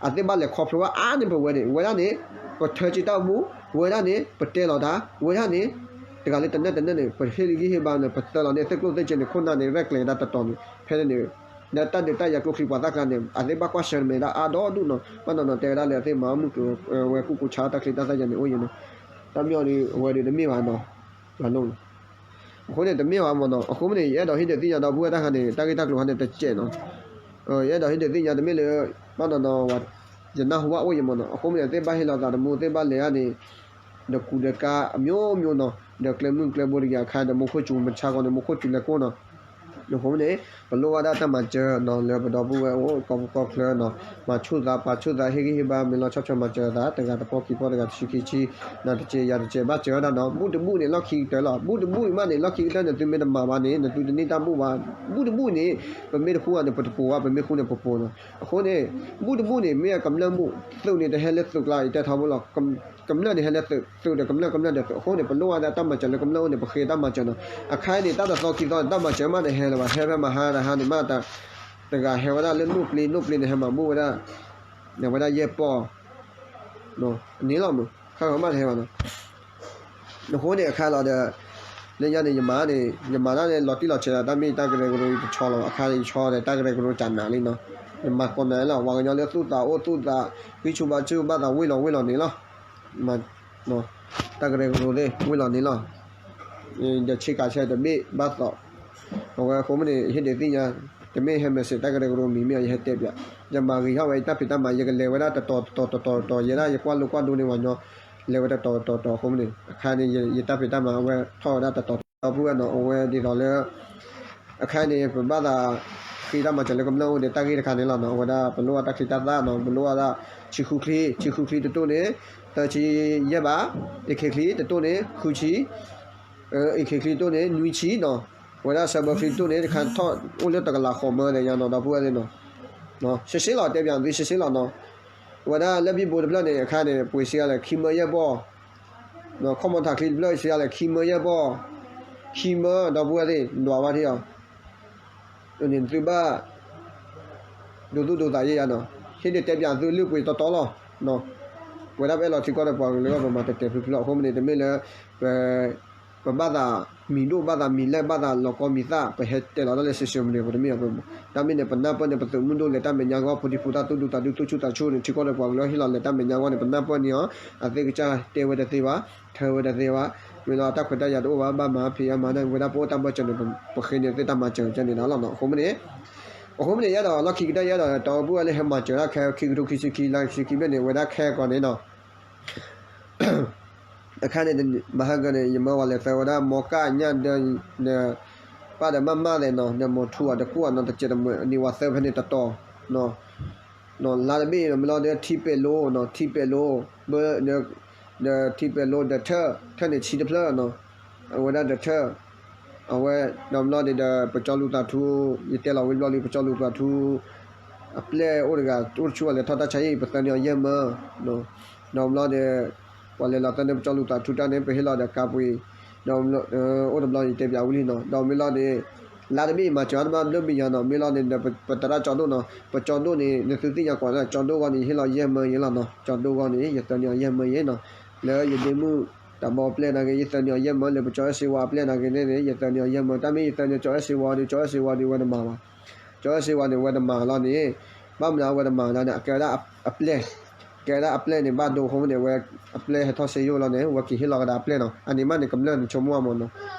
အသ့ၣ်ဘၣ်လဲၤခီဖျိဝဲအါန့ၢ်ပဝဲန့ၣ် ဝဲဒၣ်န့ၣ် ပထၢက့ၤတၢ်အိၣ်မူ ဝဲဒၣ်န့ၣ် ပတဲလီၤတၢ် ဝဲဒၣ်န့ၣ် တဂၤလၢတနၢၣ်တနၢၣ်န့ၣ် ပဟ့ၣ်ဂံၢ်ဟ့ၣ်ဘါန့ၣ် ပသၢလီၤန့ၣ် သ့ၣ်ကျိၣ်သ့ၣ်စ့န့ၣ် ခိၣ်နၢ်န့ၣ် ရဲၣ်ကျဲၤဒၣ်တတီၤန့ၣ် ဖဲန့ၣ်န့ၣ် လၢတၢ်ဒုးတၢ်ယၤကျိချံပှၤသၣ်ကျါန့ၣ် အသ့ၣ်ဘၣ်ကွၢ်ဆၢၣ်မဲာ်ဒၣ်အါဒီဒူၣ်နီၤ ဘၣ်နီၤနီၤ တဲဝဲဒၣ်လၢအသ့ၣ်မၤအီၣ်မုၢ်ကျိၤဝဲၤကွာ်ကူၣ်ကူၣ်ဆါတၢ်ချံတၢ်သၣ်ယၤန့ၣ်အိၣ်ယံၤနီၤ တၢ်မ့ၢ်အီၤဒီး အဝဲဒီးတမ့ၢ်ဘၣ်နီၤ အဃိန့ၣ် တမ့ၢ်ဘၣ်မ့ၢ်နီၤ အဃိမ့ၢ်န့ၣ် ယအဲၣ်ဒိးဟ့ၣ်ဒုးသ့ၣ်ညါဒီပုၢ်ဝဲၢ်တၢ်ခါန့ၣ် တၢ်ဂ့ၢ်တၢ်ကျိၤခါန့ၣ် တစဲးနီၤ ယအဲၣ်ဒိးဟ့ၣ်ဒုးသ့ၣ်ညါတမ့ၢ်လၢ ဘၣ်နီၤနီၤ ယနၢ်ဟူဘၣ်အိၣ်ယံၤမ့ၢ်နီၤ အဃိမ့ၢ်န့ၣ် သ့ၣ်ဘၣ်ဟ့ၣ်လီၤသးတမူ သ့ၣ်ဘၣ်လဲၤဒၣ်န့ၣ် ဒီးကူဒီးကါ အမျိုးမျိုးနီၤ ဒီးကျဲမုၢ်ကျဲဘိတကယၤခါ ဒီးမူခိၣ်စူၤမဆါကီးန့ၣ် မူခိၣ်စူၤလဲၤကိၢ်နီၤ အဃိမ့ၢ်န့ၣ် ပလိၣ်ဘၣ်ဒၣ်တၢ်မၤစၢၤနီၤ လၢပဒီပုၢ်ဝဲၢ်အိၣ်ကီၢ်ပူၤကီၢ်ချၢနီၤ မၤဆူၣ်သး ပာ်ဆူၣ်သး ဟ့ၣ်ဂံၢ်ဟ့ၣ်ဘါ မ့ၢ်လီၤဆီၣ်ထွဲမၤစၢၤသး တဂၤတပီၢ်ခံပီၢ် တဂၤတဆံခံဆံ နၤတစဲးယၤတစဲး ဘၣ်စၢၤဝဲဒၣ်နီၤ ဘူၣ်တဘူၣ်န့ၣ် လီၢ်ခံကတၢၢ်လီၤ ဘူၣ်တဘူၣ်အံၤမးန့ၣ် လီၢ်ခံကတၢၢ်န့ၣ် သုမ့ၢ်တမၤဘၣ်န့ၣ် နသုတန့ၢ်တၢ်ဘူၣ်ဘၣ် ဘူၣ်တဘူၣ်အံၤန့ၣ် ပမ့ၢ်တဃူဘၣ်န့ၣ် ပတပိာ်ဘၣ် ပမ့ၢ်ဃူန့ၣ်ပပိာ်နီၤ အဃိန့ၣ် ဘူၣ်တဘူၣ်န့ၣ် မ့ၢ်အကမျၢၢ်ဘူၣ် သုးန့ၣ်တဟဲလၢသုးကျါ ယတဲထီဘိလီၤ ကမျၢၢ်န့ၣ်ဟဲလၢသုး သုးဒီးကမျၢၢ် ကမျၢၢ်ဒီးသုး အဃိန့ၣ် ပလိၣ်ဘၣ်ဒၣ်တၢ်မၤစၢၤလၢကမျၢၢ်အိၣ်န့ၣ် ပဃ့တၢ်မၤစၢၤနီၤ အခါအံၤန့ၣ် တၢ်တသီခံသီန့ၣ် တၢ်မၤစၢၤမးန့ၣ်ဟဲလၢၤဘၣ် ဟဲဖဲမဟါတဟါန့ၣ်မး တဂၤဟဲဝဲဒၣ်လၢနိၣ်ပျ့ၤ နိၣ်ပျ့ၤန့ၣ် ဟဲမၤဘူၣ်ဝဲဒၣ် ဝဲဒၣ်ယဲၢ်ပီၢ် န့ၣ်လီၤမး ခါဂီၤမးတဟဲဘၣ်နီၤ အဃိန့ၣ်အခါလီၤဒီး လၢညါန့ၣ် ယမၤန့ၣ် ယမၤတၢ်န့ၣ် လီၤတံၢ်လီၤဆဲးဒီး တၢ်မ့ၢ်တၢ်ကရၢကရိတဆီလီၤ အခါန့ၣ် ယဆီဒီး တၢ်ကရၢကရိကနၤလံနီၤ ယမၤကိးနၤလီၤ ပှၤကညီလၢသူၣ်သးအိၣ်သူၣ်သး ဂံၢ်ဆူၣ်ဘါဆူၣ်ဘၣ်သးဝ့ၢ်လီၤဝ့ၢ်လီၤန့ၣ်လီၤ တၢ်ကရၢကရိသ့ၣ် ဝ့ၢ်လီၤန့ၣ်လီၤ ဒီးဆ့ကၤဆဲးတဘ့ၣ်ဘၣ်သိး အဝဲအဃိမ့ၢ်န့ၣ် ယဟ့ၣ်ဒုးသ့ၣ်ညါ တမ့ၢ်ဟဲမဲာ်စ့းတၢ်ကရၢကရိမံၤမ့ၢ်အီၤ ယဟဲတဲပၠး ယမၤဂ့ၤထီၣ်ဝဲယတၢ်ဖံးတၢ်မၤ ယကလဲၤဝဲဒၣ်တတီၤတတီၤတတီၤတတီၤ ယဲဒၣ်ယကွၢ်လိကွၢ်ဒိန့ၣ် ပှၤညီ လဲၤဝဲတတီၤတတီၤတတီၤအဃိမ့ၢ်န့ၣ် အခါန့ၣ် ယတၢ်ဖံးတၢ်မၤအဝဲထီၣ်ဝဲဒၣ်တတီၤတတီၤ ပုၢ်ဝဲၢ်နီၤ အဝဲဒ်သိးလၢ အခါန့ၣ် ပဘၣ်သး ဃ့တၢ်မၤစၢၤလၢကမျၢၢ်အိၣ်ဒီး တၢ်ဂ့ၢ်တခါန့ၣ်လီၤနီၤ အဝဲဒၣ်ပလိၣ်ဘၣ်တၢ်ချံတၢ်သၣ်နီၤ ပလိၣ်ဘၣ်ဒၣ် ဆံဃုချံ ဆံဃုချံတတိၢ်န့ၣ် သၢဆံယဲၢ်ဘး အ့ၣ်ခ့ချံတတိၢ်န့ၣ် ဃုဆံ အ့ၣ်ခ့ချံတတိၢ်န့ၣ် နွံဆံနီၤ ဝဲဒၣ်ဆၢဘၢချံတတိၢ်န့ၣ် တခါထီၣ်အိၣ်လၢတကလးဃိးမၢဒၣ်ညါနီၤ ဒီပုၢ်ဝဲၢ်သ့ၣ်နီၤ ရှဲရှဲလီၤ တဲပၠးသုရှဲရှဲလီၤနီၤ ဝဲဒၣ်လၢဘံဘူတဖျၢၣ်န့ၣ် အခါန့ၣ် ပှ့ၤစံးလဲၣ် ခံမၢယဲၢ်ပီၢ် ခီၣ်မီထးချံတဖျၢၣ်စံးလဲၣ် ခံမၢယဲၢ်ပီၢ် ခံမၢ ဒီပုၢ်ဝဲၢ်သ့ၣ် ဒွးဘၣ်ထံၣ်အီၤ န့ၣ်သုဘၣ် ဒိသူၣ်ဒိသးယဲၢ်ယါနီၤ ဟ့ၣ်ဒုးတဲပၠးသုလုၢ်ပှ့ၤတီတီလီၤ ဝဲဒၣ်ပအဲၣ်လီၤထံကီၢ်ဒီးပှၤကလုာ်အဂီၢ် ပမၤတဲာ်တဲာ်ဖျုးဖျုးလီၤ အဃိမ့ၢ်န့ၣ် တမ့ၢ်လၢ ပ ပဘၣ်သး မံၤဒိၣ်ဘၣ်သးမံၤလဲၢ်ဘၣ်သးလီၤကီမံၤသၣ် ပဟဲတဲလီၤတၢ်လၢ social media ပတမ့ၢ်အီၤ တၢ်မ့ၢ်န့ၣ် ပနၢ်ပၢၢ်န့ၣ် ပသုးမုၢ်ဒိၣ်လဲၤတၢ်မဲာ်ညါဂီၢ် ဖိဒံဖိသၣ်သူၣ်ဒူသးဒူ သူၣ်ဆူၣ်သးဆူၣ်န့ၣ် ထံကီၢ်ဒီးပှၤကလုာ်ဟ့ၣ်လီၤလဲၤတၢ်မဲာ်ညါဂီၢ်န့ၣ် ပနၢ်ပၢၢ်န့ၢ်အီၤ အသ့ၣ်ကစၢ်တဲဝဲတသ့ဘၣ် ထၢဝဲတသ့ဘၣ် မ့ၢ်လီၤတၢ်ခွဲးတၢ်ယာ်တအိၣ်ဘၣ် ဘၣ်မၤဖံးအါမၤဒၣ်ဝဲဒၣ်ပအိၣ်တၢ်ဘၢၣ်စၢၤန့ၣ် ပဃ့န့ၢ်သ့ၣ်တၢ်မၤစၢၤကန့ၣ်လီၤနီၤ အဃိမ့ၢ်န့ၣ် အဃိမ့ၢ်န့ၣ် ယအဲၣ်ဒိးလီၢ်ခံကတၢၢ် ယအဲၣ်ဒိး ဒီပုၢ်ဝဲၢ်လၢဟဲမၤစၢၤတၢ်ခဲ ခံကထိခံဆံခံ လါခံဆံခံဘျဲၣ်န့ၣ် ဝဲဒၣ်ခဲကီးန့ၣ်နီၤ အခါန့ၣ် မဟါကၢန့ၣ် ယမၢဝဲလဲၤသၢဝဲဒၣ် မီကၣ်ညၣ်ဒၢဒီး ပၢ်ဒီးမၢ်မၢ်သဲးနီၤ ဒီးမိၤထူအီၤတကူၣ်အီၤနီၤ တစဲးတမှဲးန့ၢ်ဝဲသၢဖဲန့ၣ်တတီၤ လါတဘ့ၣ်မ့ၢ်လီၤဒီး ထံပဲာ်လိၤနီၤ ထံပဲာ်လိၤ ဘၢဒီး ဒီးထံပဲၤလိဒီးထၢၣ်, ထၢၣ်န့ၣ်ဆံတဖျၢၣ်နီၤ, အဝဲဒၣ်ဒီးထၢၣ်, အဝဲဒီးမ့ၢ်လီၤန့ၣ်ဒီး ပကၠီလူၤသးထူ, ယတဲလီၤဝံၤဘျီလံ ပကၠီလူၤသးထူ အပျဲၢ်အိၣ်တဂၤ အိၣ်တဆူၣ်ဝဲလဲၤထီၣ်တၢ်ဆါအံၤ ပသၢနံၣ်အီၤယဲၢ်မၢ, ဒီးမ့ၢ်လီၤန့ၣ် ပှၤလဲၤလီၤသၢနံၣ် ပကၠီလူၤသးထူတၢ်န့ၣ် ပဟ့ၣ်လီၤဒီးကါပှ့ၤ, ဒီး အိၣ်တဘျီန့ၣ်တဲပၠးဝံၤလံနီၤ, ဒီးမ့ၢ်လီၤန့ၣ် လါတဘ့ၣ်မၤစၢၤအီၤတဘၣ်ဘျၢဘ့ၣ်ယၤနီၤ, မ့ၢ်လီၤန့ၣ်ဒီး ပသရၣ်ကၠီဒိၣ်နီၤ, ပကၠီဒိၣ်န့ၣ် နသုသ့ၣ်ညါကွၢ်လၢကၠီဒိၣ်ဂီၢ်န့ၣ် ယဟ့ၣ်လီၤယဲၢ်မၢယဲၢ်လီၤနီၤ, ကၠီဒိၣ်ဂီၢ်န့ၣ် ယသၢနံၣ်အီၤယဲၢ်မၢယဲၢ်နီၤ, လၢယဒ့မုၣ်တၢ်ဘီအပျဲၢ်နာ်က့ ယသၢနံၣ်အီၤယဲၢ်မၢ, လၢပကၠီအဲၣ်စ့ဝါအပျဲၢ်နာ်က့န့ၣ် ယသၢနံၣ်အီၤယဲၢ်မၢ, တၢ်မ့ၢ်ယသၢနံၣ်အီၤကၠီအဲၣ်စ့ဝါဒီး ကၠီအဲၣ်စ့ဝါဒီးဝဲတမၤဘၣ်, ကၠီအဲၣ်စ့ဝါန့ၣ်ဝဲတမၤလီၤန့ၣ်, ဘၣ်မနုၤအဝဲတမၤလီၤန့ၣ် အကဲဝဲဒၣ်အပျဲၢ်, ကဲဝဲဒၣ်အပျဲၢ်န့ၣ် ဘၣ်ဒိအဃိန့ၣ် ဝဲအပျဲၢ်ဟဲထီၣ်စ့ယိၣ်လီၤန့ၣ် ဝဲက့ၤဟ့ၣ်လီၤကဒါအပျဲၢ်နီၤ, အန့ၣ်မးန့ၣ် ကမျၢၢ်န့ၣ်ဆိကမိၣ်အမၢ်နီၤ,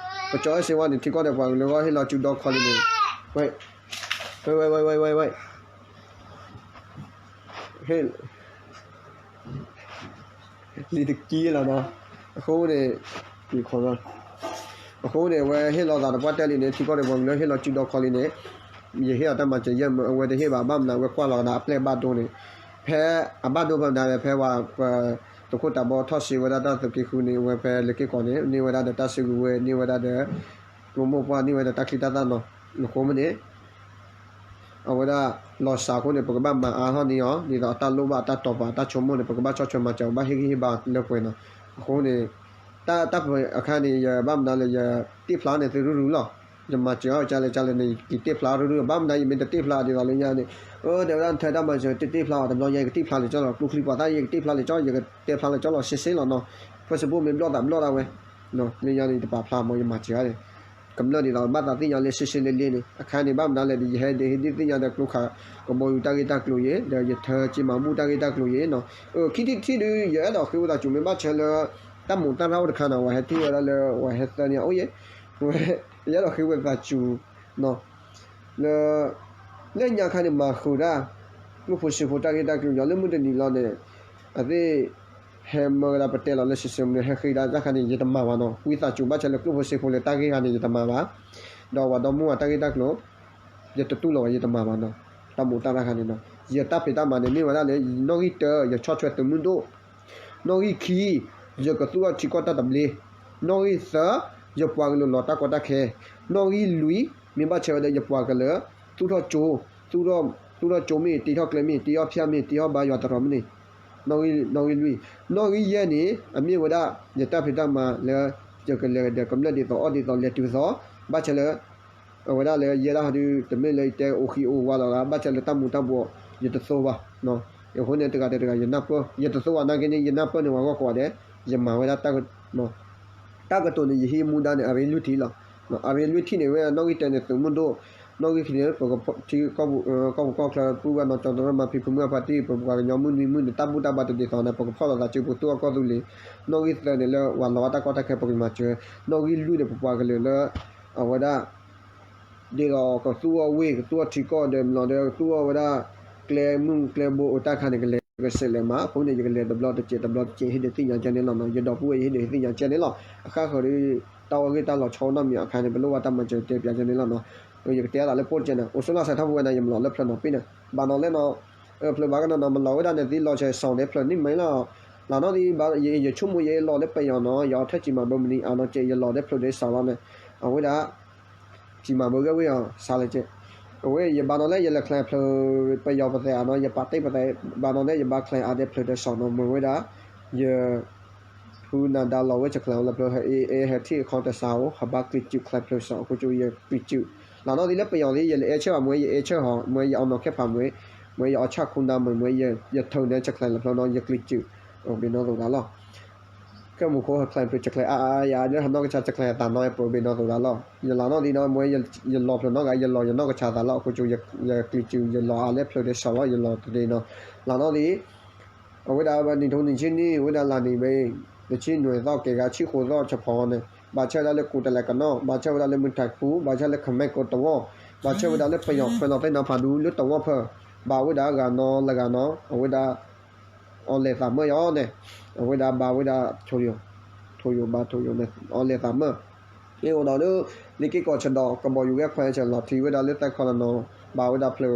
ပကၠီအဲၣ်စ့ဝါန့ၣ် ထံကီၢ်ဒီးပှၤကလုာ်ဂီၢ်ဟ့ၣ်လီၤစုဒီခီလံန့ၣ်, ဝဲ, ဝဲ, ဝဲ, ဝဲ, ဝဲ, ဝဲ လံတကံလီၤနီၤ, အဃိန့ၣ်, အဃိန့ၣ် အဝဲဟ့ၣ်လီၤသးတပှၢ်တဲလံန့ၣ် ထံကီၢ်ဒီးပှၤကလုာ်ဟ့ၣ်လီၤစုဒီခီလံန့ၣ်, ယဟ့ၣ်အီၤတၢ်မၤစၢၤယဲၢ်မၢ, အဝဲတဟ့ၣ်ဘၣ်, ဘၣ်မနုၤအဝဲကွၢ်လီၤကဒါအပျဲၢ်ဘၣ်ဒိန့ၣ်, ဖဲအဘၣ်ဒိဖဲမနုၤလဲၣ် ဖဲဝဲပသုးခိၣ်တၢ်ဘီထီၣ်စ့ဝဲဒၣ်တၢ်သုးက့ဃုန့ၣ် အဝဲဖဲလၢက့ၢ်ကီးန့ၣ် န့ၢ်ဝဲဒၣ်ဒီးတၢ်စုကဝဲၤ န့ၢ်ဝဲဒၣ်ဒီး ကျိမိၢ်ပှၢ်န့ၢ်ဝဲဒီးတၢ်ချံတၢ်သၣ်နီၤ, အဃိမ့ၢ်န့ၣ် အဝဲဒၣ်လီၤစၢ်အဃိန့ၣ် ပကဘၣ်မၤအါထီၣ်န့ၢ်အီၤ ဒ်သိးအတၢ်လိၣ်ဘၣ်အတၢ်တီၤပာ်အတၢ်ဆိကမိၣ်န့ၣ် ပကဘၣ်ဆီၣ်ထွဲမၤစၢၤ ဘၣ်ဟ့ၣ်ဂံၢ်ဟ့ၣ်ဘါလၢပှဲၤနီၤ, အဃိန့ၣ် တၢ်တၢ်ပှဲၤအခါန့ၣ် ယဘၣ်မနုၤလၢယတ့ၢ်ဖျါန့ၢ်သုရုၢ်ရုၢ်လီၤ, ယမၤစၢၤအီၤကလဲၣ်ကလဲၣ်န့ၣ် ယက့ၤတ့ၢ်ဖျါရုၢ်ရုၢ် ဘၣ်မနုၤယမ့ၢ်တတ့ၢ်ဖျါဒ်သိးလၢညါန့ၣ်, အၢ တဲဝဲဒၣ်နထၢတၢ်မၤစၢၤ တ့ၢ်တ့ၢ်ဖျါအီၤတဘျီညါ ယကတ့ၢ်ဖျါလၢကၠီလီၤ ကျိချံပှၤသၣ် ယကတ့ၢ်ဖျါလၢကၠီ ယကတဲဖျါလၢကၠီလီၤ ရှဲရှဲလီၤနီၤ, Facebook မ့ၢ်ဘျီၣ်သးဘျီၣ်ဒၣ်ဝဲ လၢညါန့ၣ် ယတပာ်ဖျါမး ယမၤစၢၤအီၤန့ၣ် ကမျၢၢ်ဒ်သိးဘၣ်သးသ့ၣ်ညါလၢရှဲရှဲလ့လ့န့ၣ် အခါန့ၣ် ဘၣ်မနုၤလဲၣ်ဒီး ယဟဲဒုးဟ့ၣ်ဒုးသ့ၣ်ညါဒီးကျိခးကဘီယူၤတၢ်ဂ့ၢ်တၢ်ကျိၤအံၤ ဒီးယထၢက့ၤမၤဘူၣ်တၢ်ဂ့ၢ်တၢ်ကျိၤအံၤနီၤ, ခံထံၣ်တထံၣ်ဒုး ယအဲၣ်ဒိးဃ့ဝဲသးစူၤမ့ၢ်ဘၣ်ဆၢလၢ တၢ်မူးတၢ်ရၢ်အိၣ်တခါနီၤ ဝဲဟဲထံၣ်ဝဲဒၣ်လၢ ဝဲဟဲသၢန့ၣ်အိၣ်ယဲၢ်, ဝဲ ယအဲၣ်ဒိးဃ့ဝဲသးစူၤနီၤ လၢ လၢညါခါန့ၣ် မၤဃုာ်ဒၣ် ကျိဖိစ့ဖိတၢ်ဂ့ၢ်တၢ်ကျိၤ ယီၤလၢမုၢ်တနံၤလီၤန့ၣ် အသ့ၣ် ဟဲမၢဝဲဒၣ်ပတဲလီၤလၢ social media ဟဲဃ့ဒၣ်တၢ်ခါန့ၣ် ယတမၤဘၣ်နီၤ, ဝံသးစူၤဘၣ်ဆၢလၢကျိဖိစ့ဖိလၢတၢ်ဂ့ၢ်ခါန့ၣ် ယတမၤဘၣ်, ဒီးပှၤဒီမါဝၤတၢ်ဂ့ၢ်တၢ်ကျိၤ ယတတူၢ်လိာ်ဘၣ် ယတမၤဘၣ်နီၤ, တၢ်မူးတၢ်ရၢ်ခါန့ၣ်နီၤ, ယတၢ်ဖံးတၢ်မၤန့ၣ် မ့ၢ်ဝဲဒၣ်လၢ နီၣ်ဂံၢ်တၢ ယဆီၣ်ထွဲသုးမုၢ်ဒိၣ် နီၣ်ဂံၢ်ခံ ယကသူၣ်ထီၣ်ထံကီၢ်တၢ်သဘျ့, နီၣ်ဂံၢ်သၢ ယပှၤကလုာ်လီၤတၢ်ကီတၢ်ခဲ, နီၣ်ဂံၢ်လွံၢ် မ့ၢ်ဘၣ်ဆၢဝဲဒီးယပှၤကလုာ် သူၣ်ထီၣ်ကၠိ, သူၣ်ထီၣ်ကၠိမ့ၢ် တ့ထီၣ်ကျဲမ့ၢ် တ့ထီၣ်ဖၠၣ်မ့ၢ် တ့ထီၣ်ဘါယွၤတရီမ့ၢ်န့ၣ်, နီၣ်ဂံၢ်လွံၢ်, နီၣ်ဂံၢ်ယဲၢ်န့ၣ် အမ့ၢ်ဝဲဒၣ် ယတၢ်ဖံးတၢ်မၤလၢ ယကလဲၤဒီးကမျၢၢ်ဒ်သိးအီၣ်ဒ်သိးလဲၤတုၤသိး, ဘၣ်ဆၢလၢ အဝဲဒၣ်လၢယဲဒၣ်ဟီဒုး တမ့ၢ်လၢယတဲအိၣ်ဃံအိၣ်ဝါလီၤဂၤ ဘၣ်ဆၢလၢတၢ်မူးတၢ်ဘှီး ယတသိးဘၣ်, အဃိန့ၣ်တဂၤဒီးတဂၤ ယနၢ်ပၢၢ် ယတသိးဘၣ်နာ်က့န့ၣ် ယနၢ်ပၢၢ်န့ၢ်ဝဲဂီၢ်ကိးဂၤဒဲး ယမၤဝဲဒၣ် တၢ်ကတိၤန့ၣ် ယဟံးမူဒါန့ၣ် အရ့လွံၢ်ထံၣ်လီၤ, အရ့လွံၢ်ထံၣ်န့ၣ် ဝဲနီၣ်ဂံၢ်တၢန့ၣ် သုးမုၢ်ဒိၣ်, နီၣ်ဂံၢ်ခံန့ၣ် ပကဖီၣ်ထံ ကီၢ်ပူၤကီၢ်ပူၤကီၢ်ချၢပူၤဝဲနီၢ်ကၠီၤတရၢမၤဖံးဖုးမုၢ်အဖါတံၢ် ပပှၤကညီမုၢ်နွံမုၢ်န့ၣ် တၢ်ဘူၣ်တၢ်ဘါတဒ်သိးန့ၣ် ပကဖီၣ်လိာ်သးစုပကသူၣ်အီၣ်ကီၢ်သူလ့ၤ, နီၣ်ဂံၢ်သၢန့ၣ်လၢပှၤလီၤအတၢ်ကီတၢ်ခဲပကမၤစၢၤ, နီၣ်ဂံၢ်လွံၢ်န့ၣ် ပပှၤကလုာ်လၢ အဝဲဒၣ် ဒ်သိးကသူၣ်အီၣ်ဝ့ၢ် ကသူၣ်အီၣ်ထံကီၢ်ဒီး မ့ၢ်လီၤဒီး ကသူၣ်အီၣ်ဝဲဒၣ် ကျဲမုၢ်ကျဲဘိအိၣ်တၢ်ခါန့ၣ် ကလဲၤကဆဲးလဲၤမၤ အဃိန့ၣ် ယကလဲၤတဘျီတစဲးတဘျီတစဲး ဟ့ၣ်ဒုးသ့ၣ်ညါကဲန့ၣ်လီၤနီၤ, ယဒီပုၢ်ဝဲၢ်ယဟ့ၣ်ဒုးသ့ၣ်ညါကဲန့ၣ်လီၤ, အခါဃၢၤဒီး တၢ်အီၣ်ဂ့ၢ်တၢ်လီၤဆီနီတမံၤအခါန့ၣ် ပလိၣ်ဘၣ်တၢ်မၤစၢၤတဲပၠးကဲန့ၣ်လီၤနီၤ, ယကတဲအသးလၢပိၢ်တကဲန့ၣ် အိၣ်ဆိးလၢဆဲးထီၣ်ပူၤဝဲန့ၣ် ယမ့ၢ်လီၤလၢဖျၢၣ်နီၤပ့ၣ်န့ၣ် ဘၣ်နီၤလဲၣ်နီၤ, ဖျၢၣ်ဘၣ်ကနီၤနီၤ မ့ၢ်လီၤဝဲဒၣ်န့ၣ်သ့လီၤဆဲးစီၤဒဲးဖျၢၣ်န့ၣ်မ့ၢ်လီၤ, လၢနီၤသ့ ယဆိကမိၣ်ယအဲၣ်လီၤလၢပယီၤနီၤ ယအီၣ်ထၢၣ်ကံးမၤဘၢမနုၤအါနီၤကဲ ယလီၤဒဲးဖျၢၣ်ဒဲးစီၤလီၤန့ၣ်, အဝဲဒၣ် ကံးမၤဘၢဂ့ၢ်ဝဲအီၤ စးလဲကဲ, အဝဲယဘၣ်နီၤလၢယလဲၤချဲးဖျၢၣ် ပယီၤပသဲးအါနီၤ ယပာ်တ့ၢ်ပသဲး ဘၣ်နီၤလၢယဘၣ်ချဲးအါဒဲးဖျၢၣ်ဒဲးစီၤနီၤ မ့ၢ်ဝဲဒၣ် ယ ဖုနၤဒါလီၤဝဲဆဲးချဲးလၢဖျၢၣ် ဟဲအ့ ဟဲထံၣ်အခီတစးဧိၤ ဟးဘၣ်ကလံၤစုးချဲးဖျၢၣ်စီၤ အဃိကၠိယကလံၤစုး, လၢနီၤသ့လၢပယီၤသ့ ယလဲၤအဲၣ်ဆၢဘၣ်မ့ၢ် ယအဲၣ်ဆၢဟီ မ့ၢ်ယအီၣ်နီၤခဲဖးမ့ၢ်, မ့ၢ်ယအီၣ်ဆၣ်ခူနၤမ့ၢ် မ့ၢ်ယထၢၣ်န့ၣ်ဆဲးချဲးလၢဖျၢၣ်နီၤ ယကလံၤစုး, အိၣ်ဘ့ၣ်နီၤသိးတၢ်လီၤ ကဲမူခိၣ်ဟဲချဲးဖျၢၣ်ဆဲးချဲးအါအါယၤ လၢဟးနီၢ်ကစၢ်ဆဲးချဲးသးနီၤ ပၢၢ်ဘ့ၣ်နီၤသိးတၢ်လီၤ, ယလၢနီၤသ့နီၤ မ့ၢ်ယလီၤဖျၢၣ်နီၤဂၤ ယလီၤယနီၢ်ကစၢ်သးလီၤ အဃိကၠိယကလံၤစုး ယလီၤအါလၢဖျၢၣ်ဒဲးစီၤလီၤ ယလီၤတဒဲးနီၤ, လၢနီၤသ့ အဝဲဒၣ်နံၣ်ထိနံၣ်ဆံနံၣ် အဝဲဒၣ်လါနံၣ်ဘ့ၣ် တဆံနွံသီ ကဲဂၤဆံဃိးသီ ဆၢဖီန့ၣ် ဘၣ်ဆၢဝဲဒၣ်လၢကူးတလဲးကနီၣ် ဘၣ်ဆၢဝဲဒၣ်လၢမုၢ်ထးခူ ဘၣ်ဆၢလၢခမဲကိးတဝီ ဘၣ်ဆၢဝဲဒၣ်လၢပယီၤခွဲးလီၤသ့ၣ်နီၤဖးဒူလၢတဝီဖၢ ဘၣ်ဝဲဒၣ်ဂၤနီၤလၢဂၤနီၤ အဝဲဒၣ် အီၣ်လဲၤသးမၢယီၤန့ၣ် အဝဲဒၣ်ဘၣ်ဝဲဒၣ် ထိၣ်ယိာ် ထိၣ်ယိာ်ဘၣ်ထိၣ်ယိာ်န့ၣ် အီၣ်လဲၤသးမၢ ဟ့ၣ်အိၣ်ဒီးလၢ လ့ၤက့ၢ်ကီၢ်ဆၢဒီး ကဘီယူၤဂဲၤခွဲးဆၢ လီၤထံဝဲဒၣ်လၢသဲခီလီၤနီၤ ဘၣ်ဝဲဒၣ်ဖျၢၣ်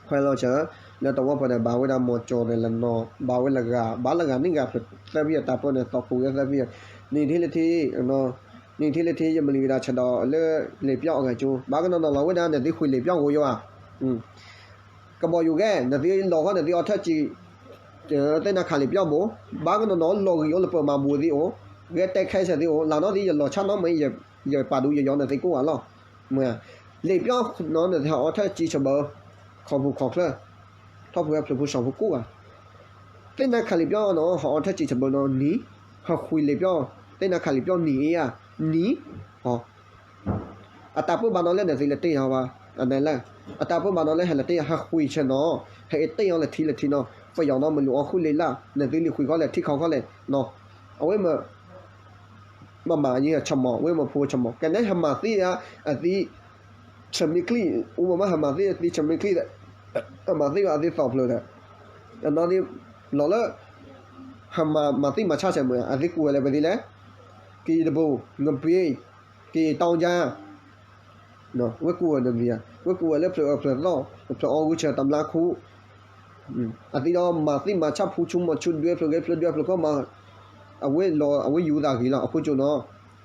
ခွဲးလီၤဆၢ လၢတဝီပူၤန့ၣ် ဘၣ်ဝဲဒၣ်မီၤကၠီၤဒီးလၢနီၤ ဘၣ်ဝဲလၢဂၤ ဘၣ်လၢဂၤန့ၣ်ဂၤဖျၢၣ်သၢဖံအတၢ်ပၢန့ၣ် သီၣ်ခိၣ်ဂဲၤသၢဖံ နံၣ်ထံၣ်လၢထံၣ် နံၣ်ထံၣ်လၢထံၣ် ယမလံၤကဒါဆၢဒီးလၢ လံာ်ပျီအဂၤကၠိ ဘၣ်ကနီၤနီၤလီၤဝဲဒၣ် နသုဃုာ်လံာ်ပျီဂိၤယိၤဧါ ကဘီယူၤဂဲၤ နသုလီၤဃီ နသုအီထၢၣ်စံး သ့ၣ်နါခးလံာ်ပျီဘိ ဘၣ်ကနီၤနီၤ လီၤဂံၢ်အိၣ်လၢပၢၤမၤဘူၣ်သ့ၣ်အိၣ် ဂဲၤတဲခဲစၢၤသ့ၣ်အိၣ် လၢနီၢ်သ့ၣ် ယလီၤဆၣ်နီၢ်မ့ၢ် ယပာ်ဒူယယီၤနသုကိးဂၤလီၤ လံာ်ပျီနီၤ နသုဟးအီထၢၣ်စံးဆၢဘၢ ခီၣ်ပူၤခီၣ်ချၢ ထီၣ်ဖုဝဲဖျၢၣ်ဖိစီၤဖိကိးဂၤ သ့ၣ်နါခးလံာ်ပျီနီၤ ဟးအီထၢၣ်စံးဆၢဘၢနီၤ နံၤ ဟးဃုာ်လံာ်ပျီ သ့ၣ်နါခးလံာ်ပျီနံၤအ့ဧါ နံၤ အတၢ်ပၢဘၣ်နီၤလၢနသုလဲၤတ့ၢ်အီၤဘၣ် အန့ၣ်လၢ အတၢ်ပၢဘၣ်နီၤလၢဟဲလဲၤတ့ၢ်အီၤ ဟးဃုာ်ဆၢနီၤ ဟဲအ့ၣ်တ့ၢ်အီၤလၢထံလၢထံနီၤ ပယီၤနီၤ မ့ၢ်လူၤအီၣ်ဃုာ်လံလၢ် နသုလံၤဃုာ်ခီလဲၣ် ထံၣ်ခီခီလဲၣ်နီၤ အဝဲမ့ၢ် မၤမၤယဲၢ်ဆၢမီၤ ဝဲမ့ၢ်ဖိဆၢမီၤ ကနဲဟဲမၤသ့ဧါ အသံ ဆၢမ့ၢ်ချံ အိၣ်ဘၣ်မးဟဲမၤသ့အသံဆၢမ့ၢ်ချံ ဟဲမၤသ့ဘၣ်အသံသီၣ်ဖျၢၣ်ဒီး အနီၢ်သ့ၣ် လီၤလၢ ဟဲမၤမၤသ့မၤဆါဆၢမ့ၢ် အသံကူၣ်ဝဲလၢပသံလဲၣ် က့ၤတဘိ ငပ့ၤ က့ၤတီကါ ဝဲကူၣ်ဝဲနမံၤဧါ ဝဲကူၣ်ဝဲလၢဖျၢၣ်အၢဖျၢၣ်သီၣ် ဖျၢၣ်အီၣ်ဂုာ်ဆၢတမျါခူ အသံဒီးမၤသ့မၤဆါဖူဆူမီၤဆူဒွဲဖျၢၣ်ဂဲၤဖျၢၣ်ဒွဲဖျၢၣ်ခီမး အဝဲလီၤအဝဲယူၤသးဂ့ၤလီၤ အခိၣ်ကၠိနီၤ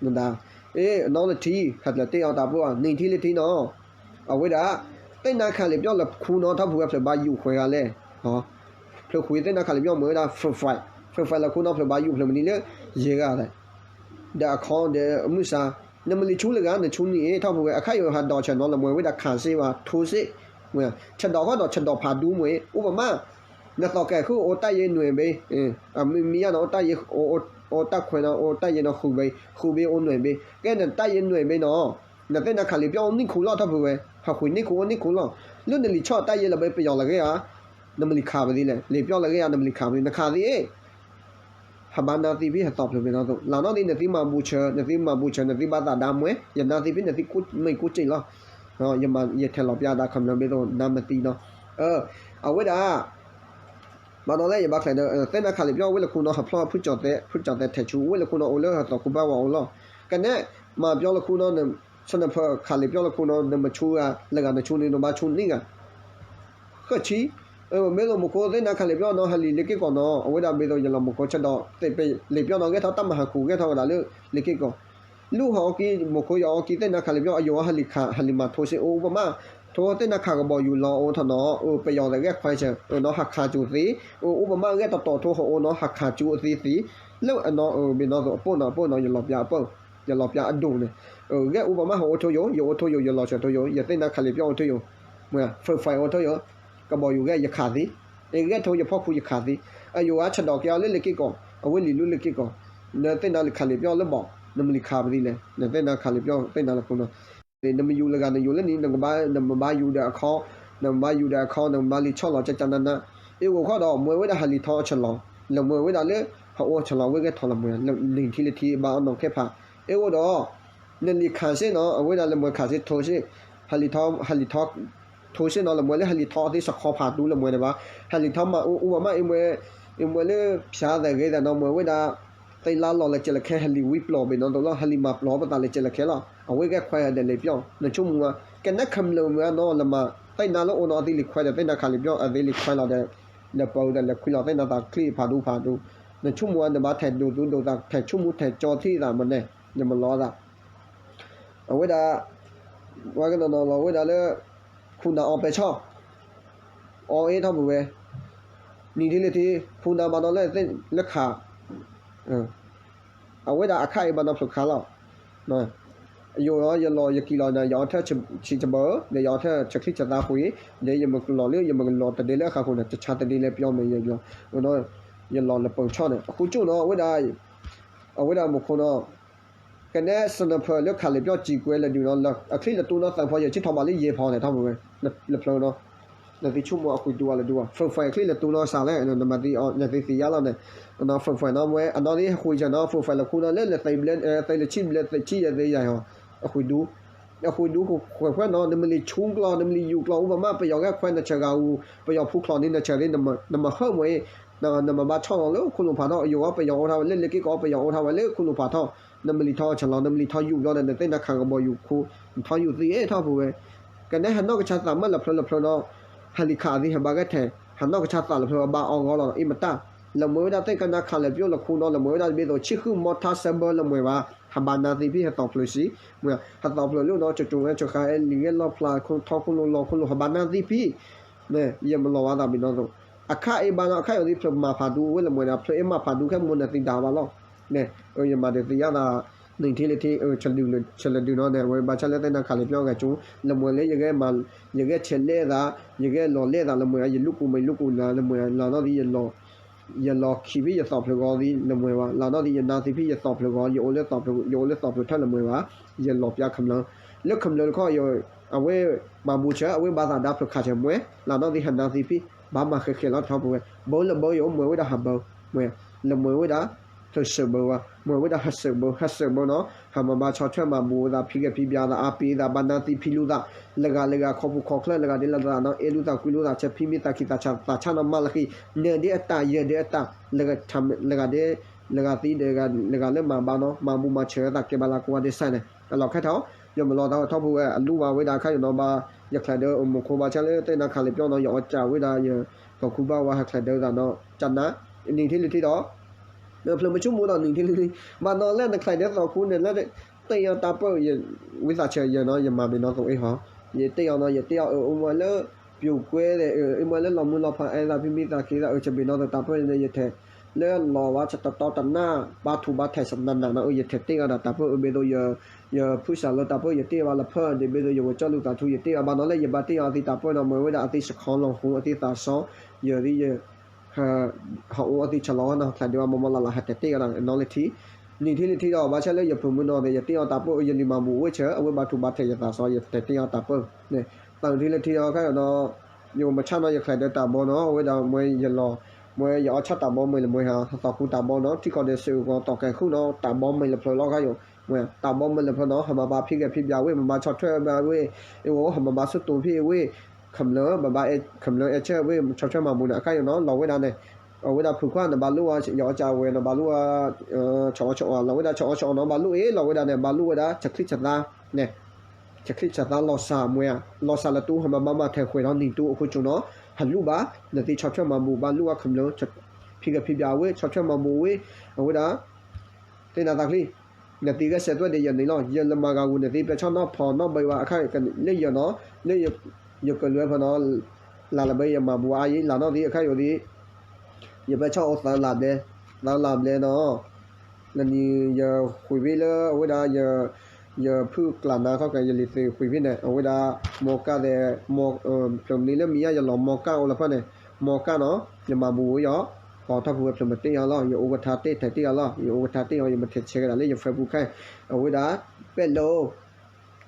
နဒၣ် အ့ နီၢ်လၢထံ ဟဲတလၢတ့ၢ်အီၤတၢ်ပၢဘၣ် နံၤထံလၢထံနီၤ အဝဲဒၣ် သ့ၣ်နါခးလံာ်ပျီလၢခူနီၤ ထီၣ်ဖုဝဲဖျၢၣ်ဘါယူၤခွဲးဂၤလဲၣ် ဖျၢၣ်ဃုသ့ၣ်နါခးလံာ်ပျီမ့ၢ်ဝဲဒၣ် free fire free fire လၢခူနီၤ ဖျၢၣ်ဘါယူၤဖျၢၣ်မနုၤလၢ ယဲၢ်ဂၤလဲၣ် ဒီးအခီဒီးအမုၢ်စါ နမ့ၢ်လံဆူလၢဂၤ နဆူနံၤအ့ ထီၣ်ဖုဝဲ အခါယိၤဟးဒီးဆၢနီၤ လၢမ့ၢ်ဝဲဒၣ်ခးစ့ဘၣ် ထိစ့ ဆၢဒီးဃီဒီးဆၢဒီးဖးဒူမ့ၢ် အိၣ်ပမး နသီၣ်ကဲၤဃုအိၣ်တၢ်ယဲၢ်နွဲၣ်ဘ့ မ့ၢ်မ့ၢ်ယါနီၤ အိၣ်တၢ်ယဲၢ် အိၣ်တၢ်ခွဲးနီၤ အိၣ်တၢ်ယဲၢ်နီၤ ဃုဘ့ ဃုဘ့အိၣ်နွဲၣ်ဘ့ ကဲနတၢ်ယဲၢ်နွဲၣ်ဘ့နီၤ နသ့ၣ်နါခးလံာ်ပျီအိၣ်နံၣ်ခူလီၤ ထီၣ်ဖုဝဲ ဟးဃုနံၣ်ခူအိၣ်နံၣ်ခူလီၤ လၢနလံာ်ဆီၣ်တၢ်ယဲၢ်လၢဘၢပယီၤလၢဂ့ၤဧါ နမ့ၢ်လံခးပသံလဲၣ် လံာ်ပျီလၢဂ့ၤဧါ နမ့ၢ်လံခးပသံ နခးသံအ့ ဟးဘါနါသံဖဲဟဲသီၣ်ဖျၢၣ်မ့ၢ်နီၤသိး လၢနီၢ်သ့ၣ် နသုမၤဘူၣ်ဆၢ နသုမၤဘူၣ်ဆၢ နသုဘၣ်သးဒါမွဲ ယနါသံဖဲနသုမ့ၢ်ကူၣ်စ့ၢ်လီၤ ယမၤယထဲးလီၤပျါဒၣ်ခီမီၤဘ့သိး နါမသံနီၤ အဝဲဒၣ် ဘၣ်နီၤလၢယဘၣ်ချဲးဒီး သ့ၣ်နါခးလံာ်ပျီဝဲလၢခူနီၤ ဟးဖျီၣ်ဖုၣ်ကၠီၣ်သဲး ဖုၣ်ကၠီၣ်သဲးထဲးဆူ ဝဲလၢခူနီၤအိၣ်လၢဟးသီၣ်ခူဘၣ်ဝဲအိၣ်လီၤ ကနဲ မၤပျီလၢခူနီၤ ဆၢနဖၢၣ်ခးလံာ်ပျီလၢခူနီၤ နမ့ၢ်ဆူဂၤ လၢဂၤနဆူန့ၣ် နဘၣ်ဆူန့ၢ်ဂၤ ဃၢဆံ မ့ၢ်သိးမူခိၣ်သ့ၣ်နါခးလံာ်ပျီနီၤ ဟးလံာ်လ့ၤက့ၢ်ကီၢ်နီၤ အဝဲဒၣ်မ့ၢ်သိးယလီၤမူခိၣ်ဆၢဒီး သ့ၣ်ပ့ၤလံာ်ပျီနီၤ ဂဲၤထီၣ်တၢ်မၤဟးခူၣ် ဂဲၤထီၣ်ဝဲဒၣ်လၢလ့ၤက့ၢ်ကီၢ် လူဟးအီကံ မူခိၣ်ယအီကံသ့ၣ်နါခးလံာ်ပျီ အယိၤဟးလံာ်ခး ဟးလံာ်မၤထိစ့ အိၣ်ပမး ထိသ့ၣ်နါခးကဘီယူၤလီၤအိၣ်ထီၣ်နီၤ အိၣ်ပယီၤသ့ၣ်ဂဲၤခွဲးဆၢ အိၣ်နီၤ ဟးခးကၠိသ့ အိၣ်ပမး ဂဲၤတတီၤထိဟးအိၣ်နီၤ ဟးခးကၠိအသ့သ့ လၢအနီၤ ဘ့ၣ်နီၤသိးအပိၢ်နီၤ အပိၢ်နီၤ ယလီၤပျါအပိၢ် ယလီၤပျါအဒိၣ်န့ၣ် ဂဲၤအိၣ်ပမးဟးအိၣ်ထိယိာ် ယအိၣ်ထိယိာ် ယလီၤဆၢထိယိာ် ယသ့ၣ်နါခးလံာ်ပျီအိၣ်ထိယိာ် မ့ၢ် free fire အိၣ်ထိယိာ် ကဘီယူၤဂဲၤယခးသ့ အဂဲၤထိယဖီခိၣ်ယခးသ့ အယိၤအါဆၢဒီးက့ၤအီၤလၢလ့ၤက့ၢ်ကီၢ် အဝဲလံာ်လူလ့ၤက့ၢ်ကီၢ် နသ့ၣ်နါလံာ်ခးလံာ်ပျီလၢဘီၣ် နမ့ၢ်လံာ်ခးပသံလဲၣ် နသ့ၣ်နါခးလံာ်ပျီသ့ၣ်နါလၢခူနီၤ နမ့ၢ်ယူၤလၢဂၤ နယူၤလၢနံၤ နကဘၣ် နမ့ၢ်ဘၣ်ယူၤဒီးအခီ နမ့ၢ်ဘၣ်ယူၤဒီးအခီ နမ့ၢ်ဘၣ်လံာ်ဆီၣ်လီၤ ကကနန အ့ၣ်ဂိၤခီဒီး မ့ၢ်ဝဲဒၣ်ဟးလံာ်ထီအဆၢလီၤ လၢမ့ၢ်ဝဲဒၣ်လၢ ဟးအိၣ်ဆၢလီၤဝဲဂဲၤထီၣ်လၢမ့ၢ် နံၣ်ထံၣ်လၢထံၣ်ဘၣ်အီၣ်နီၢ်ခဲဖး အ့ၣ်ဂိၤဒီး နလံာ်ခးစ့နီၤ အဝဲဒၣ်လၢမ့ၢ်ခးစ့ထိစ့ ဟးလံာ်ထီ ဟးလံာ်ထီ ထိစ့နီၤ လၢမ့ၢ်လၢဟးလံာ်ထီအသ့စခီဖးတူလၢမ့ၢ်န့ၣ်ဘၣ် ဟးလံာ်ထီမၤအူအူဘၣ်မး အ့ၣ်မ့ၢ် အ့ၣ်မ့ၢ်လၢ ဖၠါသဲးဂ့ၤသဲးနီၤ မ့ၢ်ဝဲဒၣ် သ့လါလီၤလၢကဲလၢာ်ခဲ ဟးလံာ်ဝံပျီၢ်ဘ့ၣ်နီၤသိးလီၤ ဟးလံာ်မၤပျီၢ်ပသးလၢကဲလၢာ်ခဲလီၤ အဝဲဂဲၤခွဲးဒီးလံာ်ပျီၢ် နဆိကမိၣ်ဝဲ ကနဲခမျၢၣ်မ့ၢ်အနီၤလၢမၤ သ့ၣ်နါလၢအိၣ်နီၤအသ့လံာ်ခွဲးဒီးသ့ၣ်နါခးလံာ်ပျီၢ်အသ့လံာ်ခွဲးလီၤဒီး လဲၤပၢၤဒီးလဲၤခွံလီၤသ့ၣ်နါသးချံဖးဒူဖးဒူ နဆိကမိၣ်ဝဲ နဘၣ်ထဲးဒိၣ်သူဒိၣ်သး ထဲးဆိကမိၣ်ထဲးကၠီထံၣ်သးမးန့ၣ် နမၤလီၤသး အဝဲဒၣ် ဝဲကနီၤနီၤလီၤဝဲဒၣ်လၢ ခူနၤအီပှဲၤဆီၣ် အီအ့ၣ်ထီၣ်ပူၤဝဲ နံၣ်ထံၣ်လၢထံၣ် ခူနၤဘၣ်နီၤလၢသ့ၣ်လၢခး အဝဲဒၣ်အခါအံၤဘၣ်နီၤဖျိးခးလီၤ ယိၤလီၤ ယလီၤယကံၢ်လီၤန့ၣ် ယအီထၢၣ်ဆံးဆံးဘၢ ဒီးယအီထၢၣ်ဆံးချံဆံးသးပှ့ၤ ဒီးယမ့ၢ်လီၤလၢယမ့ၢ်လီၤတဒ့လၢအဃးဃိန့ၣ် တဆါတဒ့လၢပျီမ့ၢ်ယဲၢ်ဘျီ ယလီၤလၢပှဲၤဆီၣ်န့ၣ် အဃိကၠိၣ်နီၤ အဝဲဒၣ် အဝဲဒၣ်မူခိၣ်နီၤ ကနဲစနဖၢၣ်လၢခးလံာ်ပျီၢ်စံာ်ကွဲလၢဒုးနီၤ အချံလၢတူနီၤ သၢဖီယဲၢ်ဆံထီၣ်ဘၣ်လၢယဲၢ်ဖီန့ၣ် ထီၣ်ပူၤဝဲ လၢဖျိနီၤ နသုဆိကမိၣ်အဃုာ်ဒူအီၤလၢဒူအီၤ free fire ချံလၢတူနီၤစးလဲၣ် နမၤသံအီၤ နသုသ့ၣ်ညါလီၤန့ၣ် free fire နီၤ မ့ၢ်အနီၤသ့ၣ်ဟးဃုာ်ဆၢနီၤ free fire လၢခူနီၤလၢ လၢသ့ဘျဲ သ့လၢဆံဘျဲ သ့ဆံယဲၢ်သ့ယဲၢ်ဟီ အဃုာ်ဒူ အဃုာ်ဒူဃုာ်ခွဲးခွဲးနီၤ နမ့ၢ်လံာ်ဆူကျီၢ် နမ့ၢ်လံာ်ယူၤကျီၢ် အိၣ်ဘၣ်မး ပယီၤဂဲၤခွဲးနဆၢဂၤအူ ပယီၤဖူကျီၢ်န့ၣ်နဆၢသ့ နမၤဟၢၣ်မ့ၢ်အ့ၣ် နမၤဘၣ်ဆီၣ်လီၤလၢခိၣ်လိာ်ဖးထီၣ် အယိၤအီပယီၤအိၣ်ထီၣ်ဝဲ လၢလ့ၤက့ၢ်ကီၢ်ပယီၤအိၣ်ထီၣ်ဝဲ လၢခိၣ်လိာ်ဖးထီၣ် နမ့ၢ်လံာ်ထီၣ်ဆၢလီၤ နမ့ၢ်လံာ်ထီၣ်ယူၤဘျီဒီး နသ့ၣ်နါခးကဘီယူၤခူ နထီၣ်ယူၤသံအ့ၣ်ထီၣ်ပူၤဝဲ ကနဲဟးနီၢ်ကဆါသးမၢလၢဖျိလၢဖျိနီၤ ဟးလံာ်ခးအသ့ဟဲဘၣ်ဂဲၤထဲး ဟးနီၢ်ကစၢ်သးလၢဖျၢၣ်ဘၣ်အီၣ်ဂီၢ်လီၤနီၤ အ့ၣ်မတၢ်, လၢမွဲဝဲဒၣ်သ့ၣ်ကနၣ်ခးလဲၤပျိၢ်လီၤခူနီၤ လၢမွဲဝဲဒၣ်တဘ့ၣ်သိး ဆံၣ်ဃုာ်မီထါစဲဘၢလၢမွဲဘၣ်, ဟးဘၣ်နါသံဖံၣ်ဟဲသိးဖျၢၣ်စံ, မ့ၢ် ဟဲသိးဖျၢၣ်လၢနီၤ ကၠိကၠိဝဲကၠိဃါ အဲၣ်လံၤဂဲၢ်လီၢ်ဖျါ ခိၣ်ထီခိၣ်လိလီခိၣ်လိ ဟးဘၣ်နါသံဖံၣ်, ယမၤလီၤဝဲသးဘၣ်နီၤသိး, အခါအံၤဘၣ်နီၤ အခါအံၤသ့ၣ်ဖျၢၣ်မၤဖးဒူဝဲလၢမွဲန့ၣ် ဖျၢၣ်အ့ၣ်မၤဖးဒူခဲမိၢ်နသံဒၣ်ဘၣ်လီၤ, ယမၤဒုးသ့ၣ်ညါသး နံၣ်ထံၣ်လံထံၣ် ဆၢလၢဒုးနီၤန့ၣ် အဝဲဘၣ်ဆၣ်လၢသ့ၣ်နါခးလဲၤပျိၢ်အဂၤကၠိ လၢမွဲလၢ ယဂဲၤဆဲးလဲၣ်သး ယဂဲၤလီၤလဲၣ်သးလၢမွဲ ယလူၢ်ကူမ့ၢ်လူၢ်ကူနၤလၢမွဲ လၢနီၢ်သံ ယလီၤခံဖံၣ်ယသိးဖျၢၣ်ဂီၤသံလၢမွဲဘၣ်, လၢနီၢ်သံ ယနါသံဖံၣ်ယသိးဖျၢၣ်ဂီၤ ယအိၣ်လၢသိးဖျၢၣ်ထၢၣ်လၢမွဲဘၣ်, ယလီၤပျၢ်ခမျၢၣ်, လၢခမျၢၣ်တခီ အဝဲမၤဘူၣ်ဆၢ အဝဲဘၣ်သးဒါဖျၢၣ်ခးဆၢမွဲ, လၢနီၢ်သံ ဟးနါသံဖံၣ် ဘၣ်မၤဃဲဃဲလီၤထီၣ်ပဝဲ ဘၢလၢဘၢယအိၣ်မွဲဝဲဒၣ်ဟးဘၢ, မွဲ လၢမွဲဝဲဒၣ် ဖျၢၣ်စၢးဘၢဝဲ မွဲဝဲဒၣ်ဟးစၢးဘၢ ဟးစၢးဘၢနီၤ ဟးမၤဘၣ်ဆီၣ်ထွဲမၤဘူၣ်သး ဖံးဂဲၤဖံးဘၣ်သး အါပ့ၤသး ဘၣ်နါသံဖံးလူသး လၢဂၤလၢဂၤ ခီဖျိခီၣ်ချၢၣ် လၢဂၤဒ်လဲၣ်သးနီၤ အဲၣ်လူသးကွံလူသး ဆၢဖံးမ့ၢ်သးခံသးဆး သးဆၣ်နီၤ မၤလၢဃံ နၢၤဒ်အတၢ် ယၢၤဒ်အတၢ် လၢဂၤဒ် လၢဂၤသံဒီး လၢဂၤလၢမၤဘၣ်နီၤ မၤဘူၣ်မၤဆၢသးကဲဘၣ်လၢကိးဂၤဒဲးစဲးန့ၣ် အလီၤခဲထီၣ် ယမၤလီၤတၢ်ထီၣ်ဖိဝဲ အလူဝဲဒၣ်ခါယနီၤဘၣ် ယချဲးဒၢးအိၣ်မူခိၣ်ဘၣ်ဆၣ်လၢသ့ၣ်နါခးလဲၤပျိၢ်နီၤ ယအီၣ်ကးဝဲဒၣ်ယ ကီၢ်ခူဘၣ်ဝဲဟးချဲးဒၢးသးနီၤ ကနါ နံၣ်ထံၣ်လံထံၣ်ဒီး ဖျၢၣ်မုၢ်ဆူၣ်မူဒီးနံၣ်ထံၣ်လံ ဘၣ်နီၤလၢနချဲးဒၢးသိးခူန့ၣ်လၢ တ့ၢ်အီၤတၢ်ပၢၢ် ဝံသးစူၤယနီၤ ယမၤမ့ၢ်နီၤသိးအ့ၣ်ဟီ ယတ့ၢ်အီၤနီၤ ယတ့ၢ်အီၤအၢ အိၣ်မူလၢ ပျိၤကွဲဒီး အိၣ်မူလၢလီၤမုၢ်လီၤဖး အဲၣ်သးဖံးမ့ၢ်သးခံသး အၢ ဆၢဘ့ၣ်နီၤသိးတၢ်ပၢၢ်န့ၣ် ယထဲး လၢလီၤဝဲတတီတနၢ် ဘါထူးဘါထဲးစနးနးနီၤ အၢ ယထဲးတ့ၢ်အီၤဒီးတၢ်ပၢၢ် အၢ ဘ့ၣ်သိး ယဖုၣ်စးလၢတၢ်ပၢၢ် ယတ့ၢ်ဘၣ်လၢဖၢၣ် ဒ်ဘ့ၣ်သိး ယဝဲကၠီၣ်လူၤသးထူ ယတ့ၢ်အီၤဘၣ်နီၤလၢ ယဘၣ်တ့ၢ်အီၤအသံတၢ်ပၢၢ်နီၤ မ့ၢ်ဝဲဒၣ်အသံစခီလီၤဟူ အသံသးစီ ယသံယ ဟးအိၣ်အသံဆလီၤနီၤ ချဲးဒၢးဘၣ်မီမီလၢ်လၢ် ဟးထဲးတ့ၢ်အီၤဒီးနီၤလၢထံ နံၣ်ထံၣ်လၢထံဒီး ဘၣ်ဆၣ်လၢယဖုၣ်မုၢ်နီၤဒီး ယတ့ၢ်အီၤတၢ်ပၢၢ် ယလံၤမၤဘူၣ်ဝဲဆၢ အဝဲဘါထုဘါထဲးယသးစီ ယထဲးတ့ၢ်အီၤတၢ်ပၢၢ်န့ၣ် သၢနံၣ်ထံၣ်လၢထံဒီး ခဲအံၤနီၤ ယမဆါနီၤ ယချဲးဒၢးတၢ်ဘီနီၤ အဝဲဒၣ်မ့ၢ်ယလီၤ မ့ၢ်ယအီၣ်ဆၣ်တၢ်ဘီမ့ၢ်လၢမ့ၢ်ဟး ဟးသီခူတၢ်ဘီနီၤ ထံကီၢ်ဒီးစ့ၢ်ကီးသီၣ်ကဲၤဃုနီၤ တၢ်ဘီမ့ၢ်လၢဖျၢၣ်လီၤ ခဲအံၤ မ့ၢ်တၢ်ဘီမ့ၢ်လၢဖျၢၣ်နီၤ ဟးမၤဘၣ်ဖံးဂဲၤဖံးဘၣ်ဝဲ မၤဘၣ်ဆီၣ်ထွဲဘၣ်ဝဲ အဝဲ ဟးမၤဘၣ်ဆူၣ်တူာ်ဖံးဝဲ ခမျၢၢ် ဘၣ်ဘၣ် ခမျၢၢ်အဲၣ်ဆၢဝဲ ဆီၣ်ထွဲမၤဘူၣ်န့ၣ် အခါအံၤနီၤ လီၤဝဲဒၣ်န့ၣ် အဝဲဒၣ်ဖုၣ်ခွါန့ၣ် ဘၣ်လိၣ်ဝဲ ယအီၣ်ကးဝဲနီၤ ဘၣ်လိၣ်ဝဲ ဆီၣ်အီၣ်ဆီၣ်အီၣ် လီၤဝဲဒၣ်ဆီၣ်အီၣ်ဆီၣ်အီၣ်နီၤ ဘၣ်လိၣ်အ့ၣ် လီၤဝဲဒၣ်န့ၣ် ဘၣ်လိၣ်ဝဲဒၣ် ဆဲးချံၣ်ဆဲးသါန့ၣ် ဆဲးချံၣ်ဆဲးသါလီၤစၢ်မ့ၢ်ဧါ လီၤစၢ်လၢတူၢ် ဟးမၤဘၣ်မၤထဲးဃဲၤထီၣ်နံၤတူၢ်အခိၣ်ကၠိနီၤ ဟးလူဘၣ် နသ့ဆီၣ်ထွဲမၤဘူၣ် ဘၣ်လိၣ်ဝဲခမျၢၢ် ဖံးဂဲၤဖံးဘၣ်ဝဲ ဆီၣ်ထွဲမၤဘူၣ်ဝဲ အဝဲဒၣ် သ့ၣ်နၤသးချံ နသ့ဂဲၤဆၢထၢၣ်ဒီးယၤန့ၣ်လီၤ ယလၢမၤဂၤဂူာ်န့ၣ်သ့ ပဲဆီၣ်နီၣ်ဖီနီၣ်ဘၢဘၣ်အခါ လၢယၤနီၤ လၢယကလုာ်ဖီနီၤ လၢ်လၢ်ဘၢယမၤဘူၣ်အါယံၤ လၢ်နီၣ်သံအခါယိၤသံ ယပဲဆီၣ်အိၣ်သၢလၢ်ဘျဲ သၢလၢ်ဘျဲနီၤ လၢနံၤယဃုာ်ဖဲလၢအဝဲဒၣ် ယဖုၣ်ကျးနါခီၣ်ကဲ ယလံၤသ့ဃုာ်ဖဲန့ၣ် အဝဲဒၣ် မီကၢ်သဲး ဖျၢၣ်မနုၤလၢမံၤညါ ယလီၤမီကၢ်အိၣ်လၢဖၢၣ်န့ၣ် မီကၢ်နီၤ ယမၤဘူၣ်ဝဲယီၤ ပှၤထီၣ်ဖုဝဲဖျၢၣ်မတ့ၢ်အီၤလီၤ ယအိၣ်ကထါတ့ၢ်ထဲးတ့ၢ်အီၤလီၤ ယအိၣ်ကထါတ့ၢ်အီၤ ယမ့ၢ်ထဲးဆဲးကဒါလၢယ Facebook ခဲ အဝဲဒၣ် ပဲၣ်လိ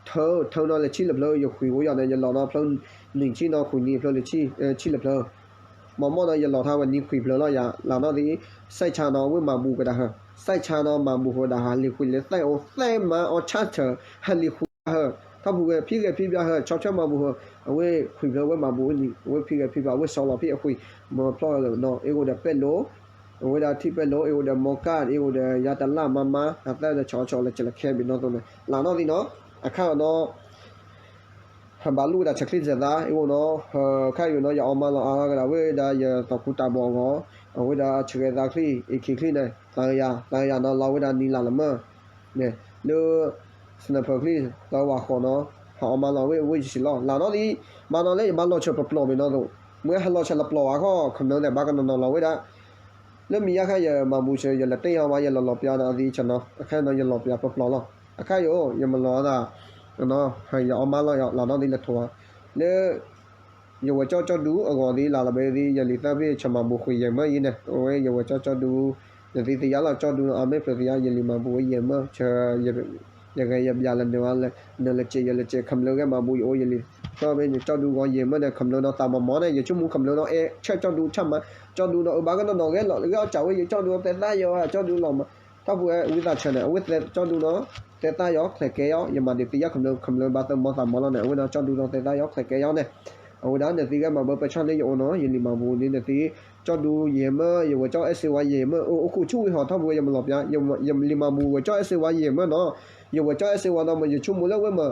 ထၢ ထၢနီၤလၢဆံၣ်လၢဖျၢၣ် ယဃုာ်ဝဲယီၤန့ၣ် ယလီၤနီၤဖျၢၣ် နံၣ်ဆံၣ်နီၤ ဃုာ်နံၣ်ဖျၢၣ်လၢဆံၣ် ဆံၣ်လၢဖျၢၣ် မီမီၢ်နီၤ ယလီၤထါဝဲနံၣ်ခွံဖျၢၣ်လီၤယၤ လၢ်နီၣ်သံ စဲးဆါနီၤ အဝဲမၤဘူၣ်ကဒါဟၢ စဲးဆါနီၤ မၤဘူၣ်ဃုာ်ဒၣ်ဟးလံၤဃုာ်လၢသဲအိၣ် သဲမၤအီၣ်ဆၣ်ထၢၣ် ဟးလံၤဃုာ်ဟၢ ထီၣ်ဖုဝဲဖံးဂဲၤဖံးဘၣ်ဟၢ ဆီၣ်ထွဲမၤဘူၣ်ဟၢ အဝဲခွံဖျၢၣ်ဝဲမၤဘူၣ်ဝဲနံၤ အဝဲဖံးဂဲၤဖံးဘၣ်ဝဲစီလီၤဖံးအဃုာ် မၤဖျီၣ်နီၤ အ့ၣ်အိၣ်ဒီးပဲၣ်လိ အဝဲဒၣ်ထံၣ်ပဲၣ်လိ အ့ၣ်အိၣ်ဒီးမီကၢ် အ့ၣ်အိၣ်ဒီးယါတလၢ်မါမါ အသၢဒီးဆီၣ်ဆီၣ်လၢကလၢခဲဘ့ၣ်နီၣ်သိးန့ၣ် လၢ်နီၣ်သံနီၤ အခါအီၤနီၤ ဟဲဘၣ်လိၣ်ဝဲဒၣ်ဆဲးချံၣ်ဆဲးသါ အ့ၣ်အိၣ်နီၤ ဟဲခါယိၤနီၤ ယအီၣ်မါလီၤအါဂၤဒၣ်ဝဲဒၣ်ယသီခူတၢ်ဘီအဂီၢ် အဝဲဒၣ်ဆဲးဂဲၤသးချံၣ် အ့ၣ်ခံချံၣ်န့ၣ် သးယၤ သးယၤနီၤ လီၤဝဲဒၣ်နံၤလၢ်လၢမၢ် န့ၣ် လၢ sniper ချံၣ် သးဝးဃီးနီၤ ဟးအီၣ်မါလီၤဝဲ အဝဲယစံးလီၤ လၢ်နီၣ်သံ ဘၣ်နီၤလၢယဘၣ်လီၤဆၢပျီပျီမ့ၢ်နီၣ်သိး မ့ၢ်ဟဲလီၤဆၢလၢပျီဝဲခီ ခမျၢၣ်န့ၣ် ဘၣ်ကနီၤနီၤလီၤဝဲဒၣ် လၢမံၤယါခါယမၤဘူၣ်ဆၢ ယလဲၤတ့ၢ်အီၤဘၣ် ယလဲၤလီၤပျါနီၤ အသံဆၢနီၤ အခါနီၤ ယလီၤပျါပျီပျီလီၤ အခါယိၤ ယမၤလီၤအသး ယအီၣ်မါလီၤယီၤ လၢ်နီၣ်သံလၢထိး လၢ ယဝဲၢ်ကၠီၣ်ကၠီၣ်ဒူအဂီၢ်သံ လၢ်လၢ်ဘၢသံ ယလံၤသၢဖဲဆၢမၤဘူၣ်ဃုာ်ယဲၢ်မၢယံၤန့ၣ် အဝဲယဝဲၢ်ကၠီၣ်ကၠီၣ်ဒူ နသံသယါလီၤကၠီၣ်ဒူနီၤ အါမ့ၢ်ဖျၢၣ်သယါ ယလံၤမၤဘူၣ်ဝဲယဲၢ်မၢ ဆၢ ယဂဲၤယဘျးလၢနၤ နလၢက့ၤယလၢက့ၤ ခမျၢၣ်ဂဲၤမၤဘူၣ်ယအိၣ် ယလံၤသၢဖဲန့ၣ် ကၠီၣ်ဒူဂီၢ်ယဲၢ်မၢန့ၣ် ခမျၢၣ်နီၤ သးမၤမီၢ်န့ၣ် ယဆိကမိၣ်ခမျၢၣ်နီၤ အဲၣ်ဆၢၣ်ကၠီၣ်ဒူဆၣ်မး ကၠီၣ်ဒူနီၤ အၢ ဘၣ်ကနီၤနီၤ ဂဲၤလီၤ ဂဲၤအီၣ်စးဝဲ ယကၠီၣ်ဒူနီၤ သဲသၣ်ယီၤ ကၠီၣ်ဒူလီၤမး ထီၣ်ဖုဝဲ ဝံသးစူၤန့ၣ် အဝဲသဲကၠီၣ်ဒူနီၤ သဲသၣ်ယီၤ ချဲးကဲယီၤ ယမၤဒံးသံယါခမျၢၣ် ခမျၢၣ်ဘၣ်သးမီၢ်သးမီၢ်လီၤန့ၣ် အဝဲနီၤ ကၠီၣ်ဒူနီၤ သဲသၣ်ယီၤ ချဲးကဲယီၤန့ၣ် အဝဲဒၣ်နသံဂဲၤမၤဘၢပဲဆၣ်လၢယအိၣ်နီၤ ယလံၤမၤဘူၣ်န့ၣ် နသံ ကၠီၣ်ဒူယဲၢ်မၢ ယဝဲၢ်ကၠီၣ်အဲၣ်စ့ဝါယဲၢ်မၢ အိၣ်ခိၣ်ဆူၣ်ဝံၤဟီ ထီၣ်ဖုဝဲ ယမၤလီၤပျါ ယလံၤမၤဘူၣ်ဝဲၢ်ကၠီၣ်အဲၣ်စ့ဝါယဲၢ်မၢနီၤ ယဝဲၢ်ကၠီၣ်အဲၣ်စ့ဝါနီၤ မ့ၢ်ယဆိကမိၣ်လၢဝဲမၤ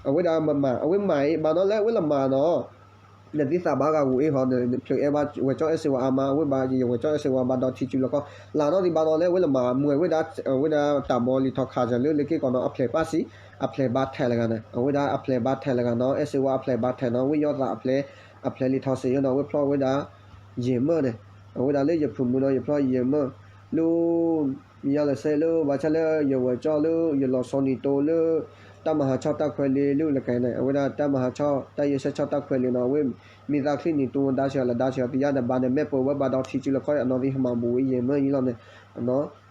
အဝဲဒၣ်မၤမၤ အဝဲမၤအံၤ ဘၣ်နီၤလၢဝဲလၢမၤနီၤ နသံသးဘၣ်ဂၤဂူာ်အ့ၣ်ဟီ, ဖျၢၣ်အဲၣ်ဘၣ်ဝဲၤကၠီအဲၣ်စ့ဝါအါမး, အဝဲဘၣ်ယဝဲၤကၠီအဲၣ်စ့ဝါဘၣ်ဒီးထံစုလီခီ, လၢ်နီၢ်သံဘၣ်နီၤလၢအဝဲလၢမၤမွဲဝဲဒၣ်, အဝဲဒၣ်တၢ်ဘီလံာ်ထီၣ်ခးစၢၤလၢလၢက့ၢ်ကီးနီၤ အဖျဲၣ်ပၣ်စံ, အဖျဲၣ်ဘၣ်ထဲးလၢဂၤန့ၣ်, အဝဲဒၣ်အဖျဲၣ်ဘၣ်ထဲးလၢဂၤနီၤ, အဲၣ်စ့ဝါအဖျဲၣ်ဘၣ်ထဲးနီၤ, ဝဲယီၤသးအဖျဲၣ်, အဖျဲၣ်လံာ်ထီၣ်စ့ၢ်နီၤ, အဝဲဖျီၣ်ဝဲဒၣ် ယဲၢ်မၢၢ်န့ၣ်, အဝဲဒၣ်လၢယဖုမုၣ်နီၤ ယဖျီၣ်ယဲၢ်မၢၢ်, လၢ မ့ၢ်ယါလၢစဲလၢ ဘၣ်ဆၣ်လၢယဝဲၤကၠီလၢ ယလီၤဆီနံၤတိလၢ တၢ်မၤဟးဆီၣ်တၢ်ခွဲးလံာ်လၢလၢကဲန့ၣ်, အဝဲဒၣ်တၢ်မၤဟးဆီၣ် တၢ်ယဲၢ်ဆၢဆီၣ်တၢ်ခွဲးလံာ်နီၤ, အဝဲ မ့ၢ်သးချံနံၤတိဝဲဒါဆၢလၢဒါဆၢ သံယါဒီးဘၣ်န့ၣ် မ့ၢ်ပှဲၤဝဲဘၣ်ဒီးထံစုလီခီအနီၢ်သံ ဟမၤဘူးဝဲယဲၢ်မၢၢ်ယံလီၤန့ၣ်,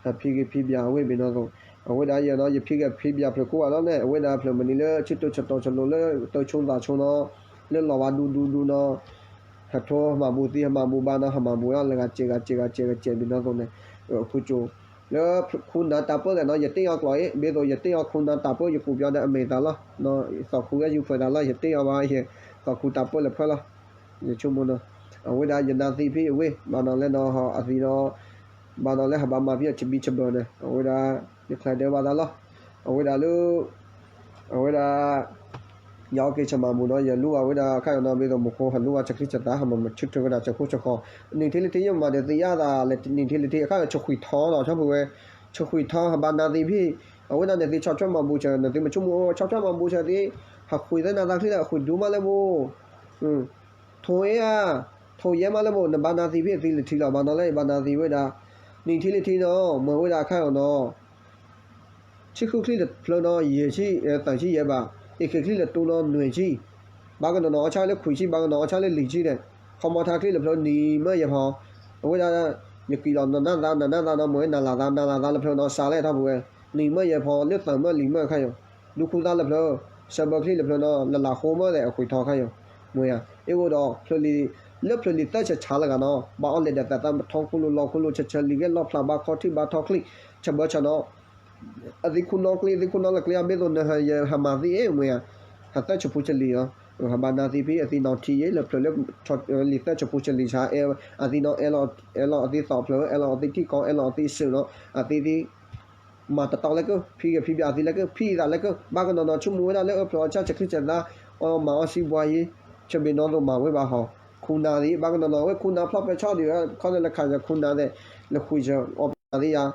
ဟးဖံးဂ့ၤဖံးဘၣ်ဝဲဘ့ၣ်နီၢ်သိး, အဝဲဒၣ်ယဲနီၤ ယဖံးဂ့ၤဖံးဘၣ်ဖျၢၣ်ကိးဂၤလီၤန့ၣ်, အဝဲဒၣ်ဖျၢၣ်မနုၤလၢ ဆံတိၢ်ဆတီၢ်ဆလိၤလၢ တၢ်ဆိသးဆိနီၤ, လၢလီၤဘၣ်ဒူဒူဒူနီၤ ဟးထိဟမၤဘူးသံ ဟမၤဘူးဘၣ်နီၤ ဟမၤဘူးလၢလၢဂၤစဲးဂၤစဲးဂၤစဲးဘ့ၣ်နီၢ်သိးန့ၣ်, အခိၣ်ကၠိ, လၢခူနၤတၢ်ပၢၢ်သဲးနီၤ ယတ့ၢ်အီၤကျိာ်အံၤ ဘ့ၣ်သိးယတ့ၢ်အီၤခူနၤတၢ်ပၢၢ် ယကူးပၠီဒီးအမဲာ်သးလီၤ, သီၣ်ခူဝဲယူၤဖၢသးလီၤ ယတ့ၢ်အီၤဘၣ် ယသီၣ်ခူတၢ်ပၢၢ်လၢဖၢလီၤ, ယဆိကမိၣ်နီၤ, အဝဲဒၣ်ယနါသံဖံးအဝ့ၢ် ဘၣ်နီၤလၢနီၤဟီအသံနီၤ, ဘၣ်နီၤလၢဟဘၣ်မၤဖံးအီၤဆဘံဆဘၢၣ်န့ၣ် အဝဲဒၣ် ယချဲးဒဲးဘၣ်သးလီၤ, အဝဲဒၣ်လၢ အဝဲဒၣ် ယအီၣ်က့ၤဆၢမၤဘူၣ်နီၤ ယလူဝဲဒၣ်ခါအံၤနီၤ ဘ့ၣ်သိးမူခိၣ် ဟလူဝဲဆၢချံဆၢသၣ် ဟမၤမုာ်ဆၢထၢၣ်ဝဲဒၣ်ဆၢခိၣ်ဆၢဃီ, နံၣ်ထံလံထံ ယမၤဒီးသ့ၣ်ညါသးလၢ နံၣ်ထံလံထံ အခါအံၤ ဆၢဃုာ်ထီနီၤ ဆီၣ်ဖုဝဲ, ဆၢဃုာ်ထီ ဟဘၣ်နါသံဖံး, အဝဲဒၣ်နသ့ၣ်ဆီၣ်ထွဲမၤဘူၣ်ဆၢ နသ့ၣ်မဆိကမိၣ်အိၣ် ဆီၣ်ထွဲမၤဘူၣ်ဆၢသ့ၣ်, ဟဃုာ်သ့ၣ်နၤသးချံလၢအဃုာ်ဒူမးလၢဘိ ထိၣ်အ့ဧါ, ထိၣ်ယဲမးလၢဘိ နဘၣ်နါသံဖံးအသံလၢထံလီၤ ဘၣ်နီၤလၢယဘၣ်နါသံဝဲဒၣ်, နံၣ်ထံလံထံနီၤ မၤဝဲဒၣ်အခါအံၤနီၤ ဆံဃုချံတဖျၢၣ်နီၤ ယဲၢ်ဆံ, သၢဆံယဲၢ်ဘၣ်, အ့ၣ်ခ့ချံလၢတူနီၤ နွံဆံ, ဘၣ်ကနီၤနီၤ အီၣ်ဆၣ်လၢခွံဆံ ဘၣ်ကနီၤအီၣ်ဆၣ်လၢလွံၢ်ဆံဒီး, ခီမီထါချံလၢဖျၢၣ်နံၤမၢယဲၢ်ဖီ, အဝဲဒၣ် ယကံၣ်လီၤနနၢ်သး နနၢ်သးနီၤ မ့ၢ်နၤလၤသး နၤလၤသးလၢဖျၢၣ်နီၤ စးလဲၣ်ထီၣ်ပဝဲ, နံၤမၢယဲၢ်ဖီ လၢသၢမၢလံၤမၢခါယိၤ, ဒူခိၣ်သၣ်လၢဖျၢၣ်, စၢဘၢချံလၢဖျၢၣ်နီၤ လၢလၢဃိမၢဒီးအဃုာ်ထီခါယိၤ, မ့ၢ်ဧါ, အ့ၣ်အိၣ်ဒီး ဖျၢၣ်လံၤ, လၢဖျၢၣ်လံၤသၢဆၢဆါလၢဂၤနီၤ ဘၣ်အီၣ်လဲၤဒီးသးသးထီခိၣ်လိၤလီၤခိၣ်လိၤ ဆၢဆၢလံၤဂ့ၢ်လီၣ်ဖျါဘၣ်ခီထံၣ်ဘၣ်ထီချံ, ဆၢဘၢဆၢနီၤ အသံခိၣ်နီၣ်ကျ့ အသံခိၣ်နီၣ်လၢကျ့အဘ့ၣ်သိးနဟဲယဟးမၤသံအ့ၣ်မ့ၢ်ဧါ, ဟးသၢဆၢဖိဆၢလံၤနီၤ, ဟဘၣ်နါသံဖံးအသံနီၤထံအ့ၣ် လၢဖျၢၣ်လၢ လံၤသၢဆၢဖိဆၢလံၤဆါ အသံနီၤ အဲၣ်လီၤအသံသီၣ်ဖျၢၣ် အဲၣ်လီၤအသံထံကီၢ် အဲၣ်လီၤအသံစုနီၤ အသံသံ မၤတတီလၢကၢၢ် ဖံးဂ့ၤဖံးဘၣ်အသံလၢကၢၢ် ဖံးသးလၢကၢၢ် ဘၣ်ကနီၤနီၤ ဆိကမိၣ်ဝဲဒၣ်လၢအဖျၢၣ်အီၣ်ဆၣ်ဆၢချံဆၢသၣ် အီၣ်မၤအီၣ်စံးဘှါယံၤ ဆၢဘ့ၣ်နီၢ်သိးမၤဝဲဘၣ်ဟီ ခူနၤသံ ဘၣ်ကနီၤနီၤ အဝဲခူနၤဖျီၣ်ပဲဆၣ်ဒံး ခီန့ၣ်လၢခးစၢၤခူနၤသ့ၣ် လၢဃုာ်စၢၤအီၣ်ပသံယါ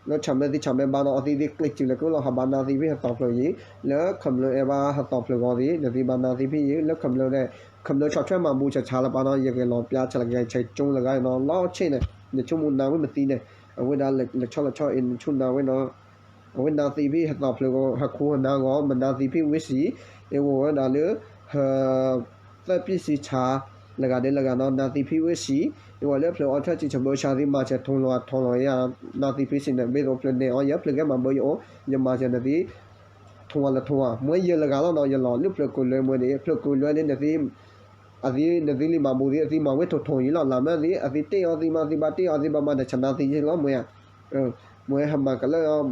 လၢဆၣ်မဲာ်သံဆၣ်မဲာ်ဘါနီၤ အသံသံကျ့ၤစုၤလၢကၢၢ်လီၤ ဟဘၣ်နါသံဖံးဟသီၣ်ဖျၢၣ်ယံၤ လၢခမျၢၢ်အဲၣ်ဘၣ်ဟသီၣ်ဖျၢၣ်ဂီၤသံ နသံဘၣ်နါသံဖံးယံၤ လၢခမျၢၢ် ခမျၢၢ်ဆီၣ်ထွဲမၤဘူၣ်ဆၢဆါလၢပှၤနီၤ ယကလဲၤလီၤပျါဆၢလၢကဆဲးကၠိလၢဂၤနီၤ လီၤဆ့ၣ်န့ၣ် နဆိကမိၣ်နၤဝဲမသံန့ၣ် အဝဲဒၣ်လၢဆီၣ်လီၤဆီၣ်အံၤ နဆိကမိၣ်နၤဝဲနီၤ အဝဲနါသံဖံးဟသီၣ်ဖျၢၣ်ဂီၤ ဟခူနၤဂီၤ မနါသံဖံးဝ့ၢ်စံ အဝဲဒၣ်လၢ ဟ သၢပျံၢ်စံဆါ လၢဂၤဒဲးလၢဂၤနီၤ နါသံဖံးဝ့ၢ်စံ အဝဲလၢဖျၢၣ်အီၣ်ဆၢစံဆၢဘၢဆါသံမၤစၢၤထိၣ်လီၤထိၣ်လီၤယါ နါသံဖံးစံန့ၣ် ဘ့ၣ်သိးဖျၢၣ်နဲၣ်အီၤယဲ ဖျၢၣ်ဂဲၤမၤဘၢယအိၣ် ယမၤစၢၤနသံ ထိၣ်ဝါလၢထိၣ်ဝါ မ့ၢ်ယဲလၢဂၤလီၤနီၤ ယလီၤလၢဖျၢၣ်ကိးလွဲမ့ၢ်န့ၣ် ဖျၢၣ်ကိးလွဲန့ၣ်နသံ အသံနသံလံမၤဘူၣ်သံ အသံမၤဝဲထိၣ်ထိၣ်ယံၤလီၤ လၢမ့ၢ်သံ အသံတ့ၢ်အီၤသံမၤသံဘၣ်တ့ၢ်အီၤသံဘၣ်မၤဒီး ဆနါသံယံၤလီၤ မ့ၢ်ဧါ မ့ၢ်ဟမၤကလၢာ်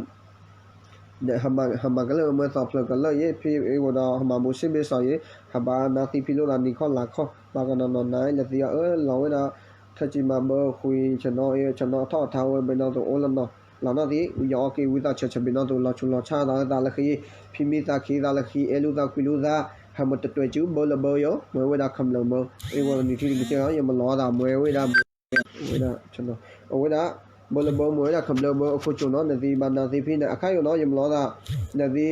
ဟမၤကလၢာ်မ့ၢ်သီၣ်ဖျၢၣ်ကလၢာ်ယံၤ ဖံးအဝဲဒီးဟမၤဘူၣ်စ့ဘ့ၣ်စီၤယံၤ ဟဘၣ်နါသံဖံးလိာ်သးနံၤခီၣ်လါခီၣ် ဘၣ်ကနီၤနီၤနၤလၢသံအီၤအၢလီၤဝဲဒၣ် ထၢၣ်စံမၤဘၢဃုာ် ဆနီၤအ့ၣ် ဆနီၤထီၣ်ထါဝဲဘ့ၣ်နီၣ်သိးအိၣ်လၢနီၤ လီၤနီၣ်သံ ယအီၣ်က့ၤဝံသးဆၢဆၢဘ့ၣ်နီၣ်သိး လီၤဆူးလီၤဆါသးအၢသးလၢဃံ ဖံးမံသးခံသးလၢဃံ အဲၣ်လူသးကွံလူသး ဟဲမ့ၢ်တတွဲၤစုဘၢလၢဘၢယိၤ မ့ၢ်ဝဲဒၣ်ခမျၢၢ်မ့ၢ် အ့ၣ်ဝဲနံၤထံလံၤကစၢၢ် ယမၤလီၤသး မ့ၢ်ဝဲဒၣ် ဝဲဒၣ် အဝဲဒၣ် ဘၢလၢဘၢမ့ၢ်ဝဲဒၣ်ခမျၢၢ်ဘၢအခိၣ်ကၠိနီၤ နသံဘၣ်နါသံဖံးန့ၣ် အခါယိၤနီၤ ယမၤလီၤသး နသံ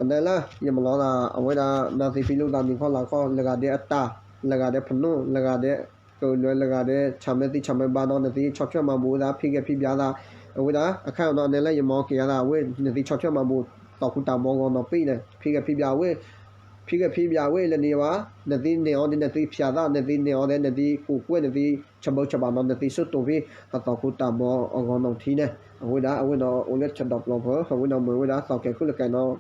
အနဲလၢ ယမၤလီၤသး အဝဲဒၣ်နါသံဖံးလိာ်သးနံၤခီၣ်လါခီၣ် လၢဂၤဒဲးအတၢ် လၢဂၤဒဲးဖနူၣ် လၢဂၤဒဲး ကလၢလၢဂၤဒဲး ဆၣ်မဲာ်သံဆၣ်မဲာ်ဘါနီၤ နသံဆီၣ်ထွဲမၤဘူၣ်သး ဖံးဂဲၤဖံးဘၣ်သး အဝဲဒၣ် အခါယိၤနီၤ အနဲလၢယမၤက့ၤအသး အဝဲ နသံဆီၣ်ထွဲမၤဘူၣ် သီၣ်ခူတၢ်ဘီဂီၤနီၤပံၤန့ၣ် ဖံးဂဲၤဖံးဘၣ်ဝဲ ဖံးဂဲၤဖံးဘၣ်ဝဲလၢန့ၣ်ဘၣ် နသံနဲၣ်အီၤဒီး နသံဖျါသး နသံနဲၣ်အီၤဒီး နသံကူးကွဲး နသံဆၢဘၢဆၢဘၣ်နီၤ နသံစိတိၢ်ဖံး အသီၣ်ခူတၢ်ဘီအဂီၤနီၤထံန့ၣ် အဝဲဒၣ် အဝဲနီၤ အိၣ်လၢဆၢဒီးပျီဖၢ အဝဲနီၤ မ့ၢ်ဝဲဒၣ်သီၣ်ကဲၤခုၣ်လၢကဲၤနီၤ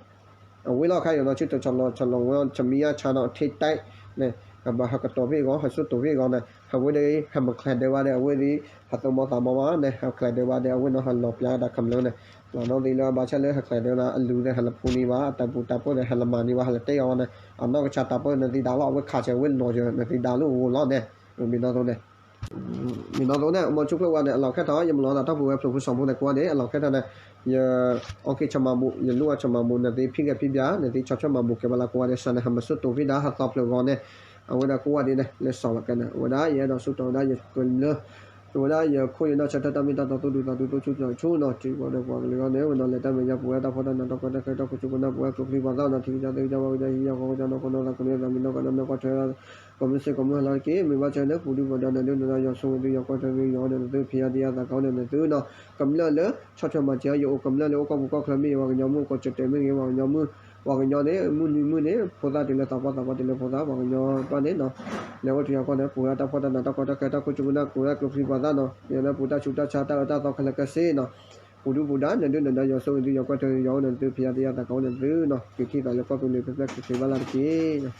အဝဲလီၤခါယိၤနီၤ ဆၢတိၢ်ဆီၣ်လီၤဆီၣ်လီၤဝဲ ဆၢမံယါဆါနီၤ ထဲတဲးန့ၣ် ဘၣ်ဟးကတီၤဖံးအဂီၤ ဟးစိတိၢ်ဖံးအဂီၤန့ၣ် အဝဲဒၣ် ဟဲမၤချဲးဒဲးဝဲဒီး အဝဲသ့ၣ် ဟးသမီသးမီမးန့ၣ် ဟးချဲးဒဲးဝဲဒီး အဝဲနီၤ ဟးလီၤပျါဒၣ်ခမျၢၢ်န့ၣ် လီၤနီၤသ့ၣ်လၢဘၣ်ဆၣ်လၢဟးချဲးဒဲးဝဲဒၣ် အလူၤသ့ၣ်ဟးလၢဖူန့ၢ်ဘၣ် အတၢ်ပူၤတၢ်ပၢၢ်သ့ၣ် ဟးလၢမၤန့ၢ်ဘၣ် ဟးလၢတဲအီၤန့ၣ် အနီၢ်ကစၢ်တၢ်ပၢၢ်နသံဒၣ်လီၤ အဝဲခးဆဲးဝဲနီၤကၢၤ နသံဒၣ်လီၤအဂီၢ်လီၤန့ၣ် မ့ၢ်နီၤသိးန့ၣ် မ့ၢ်နီၤသိးန့ၣ် မ့ၢ်ဆိကျၢၢ်ဝဲန့ၣ် အလီၢ်ခဲထီၣ် ယမၤလီၤသးထီၣ်ပူၤဝဲဖျိးဖုစီၤဖိသ့ၣ်ကိးဂၤဒဲး အလီၢ်ခဲထီၣ်န့ၣ် ယ အီၣ်က့ၤဆီၣ်မၤဘူၣ် ယလူဝဲဆီၣ်မၤဘူၣ် နသံဖံးဂဲၤဖံးဘၣ် နသံဆီၣ်ထွဲမၤဘူၣ်ကဲဘၣ်လၢကိးဂၤဒဲး စၢၤန့ၣ် ဟးမၤစိတိၢ်ဖံးဒၣ် ဟးသီၣ်ဖျၢၣ်ဂီၤန့ၣ် အဝဲဒၣ်ကိးဂၤဒဲးန့ၣ် လဲၤစိာ်လီၤကဲန့ၣ် အဝဲဒၣ်ယအဲၣ်ဒိးဆူၣ်ထီၣ်ဝဲဒၣ်ယကလုၢ် အဝဲဒၣ်ယခိၣ်ယနီၢ်ဆၢထၢၣ်တၢ်မ့ၢ်တၢ်တီ သူၣ်ဒူသးဒူ သူၣ်ဆူၣ်သးဆူၣ်နီၤ ထံကီၢ်ဒီးပှၤကလုာ်အဂီၢ်န့ၣ် ဝဲနီၤ လဲၤတၢ်မဲာ်ညါ ပူၤဝဲတၢ်ဖှီၣ်တၢ်နးတၢ်ကီတၢ်ခဲတၢ်ခိၣ်ဆူၣ်ပူၤနၢ်ပူၤဝဲ ကျိချံပှၤသၣ်နီၤ ထံကစၢ်သ့ၣ်ကစၢ် ဝၣ်ကစၢ် ဟံၣ်ကစၢ် ဃီကစၢ် နီၢ်ကနီၢ်သးကန့ၢ်သးမံနီၢ်ကနီၢ် မ့ၢ်ကွၢ်ထွဲ ကီၢ်မုၢ်စ့ၢ်ကီးမုၢ်ဟါလီၤတက့ၢ် မ့ၢ်ဘၣ်ဆၣ်န့ၣ် ပူၤဒုပူၤဒါ နဒုၣ်နဒါ ယွၤဆိၣ်ဂ့ၤသု ယွၤကွၢ်ထွဲသု ယွၤအိၣ်ဒီးနသုဖံးအါတံးအါသးကအိၣ်ဒီးနသုနီၤ ကမျၢၢ်လၢ ဆီၣ်ထွဲမၤစၢၤယအိၣ် ကမျၢၢ်လၢအိၣ်ကီၢ်ပူၤကီၢ်ချၢမ့ၢ်ဂ့ၤ ပှၤကညီမုၣ် ကီၢ်ကၠီၣ်တဲာ်မ့ၢ်ဂ့ၤ ပှၤကညီမုၣ် ပှၤကညီန့ၣ် မုၢ်နံၤမုၢ်န့ၣ် ဖိသၣ်တုၤလၢသးပှၢ် သးပှၢ်တုၤလၢဖိသၣ် ပှၤကညီပၢ်န့ၣ်နီၤ လဲၤအိၣ်ထံအကီၢ်န့ၣ် ပူၤဝဲတၢ်ဖှီၣ်တၢ်နးတၢ်ကီတၢ်ခဲတၢ်ခိၣ်ဆူၣ်ပူၤနၢ်ပူၤဝဲ ကျိချံပှၤသၣ်နီၤ ယၤန့ၣ်ပူၤတၢ်ဆူးတၢ်ဆါတၢ်အၢတၢ်သီခဲလၢာ်ခဲဆ့နီၤ ပူၤဒုပူၤဒါ နဒုၣ်နဒါ ယွၤဆိၣ်ဂ့ၤသု ယွၤကွၢ်ထွဲသု ယွၤအိၣ်ဒီးနသုဖံးအါတံးအါသးကအိၣ်ဒီးနသုနီၤ က့ၤထံၣ်သးလၢကီၢ်သူလ့ၤဖဲဖျၢၣ်ချ့ချ့ဘၣ်လၢ်တက့ၢ်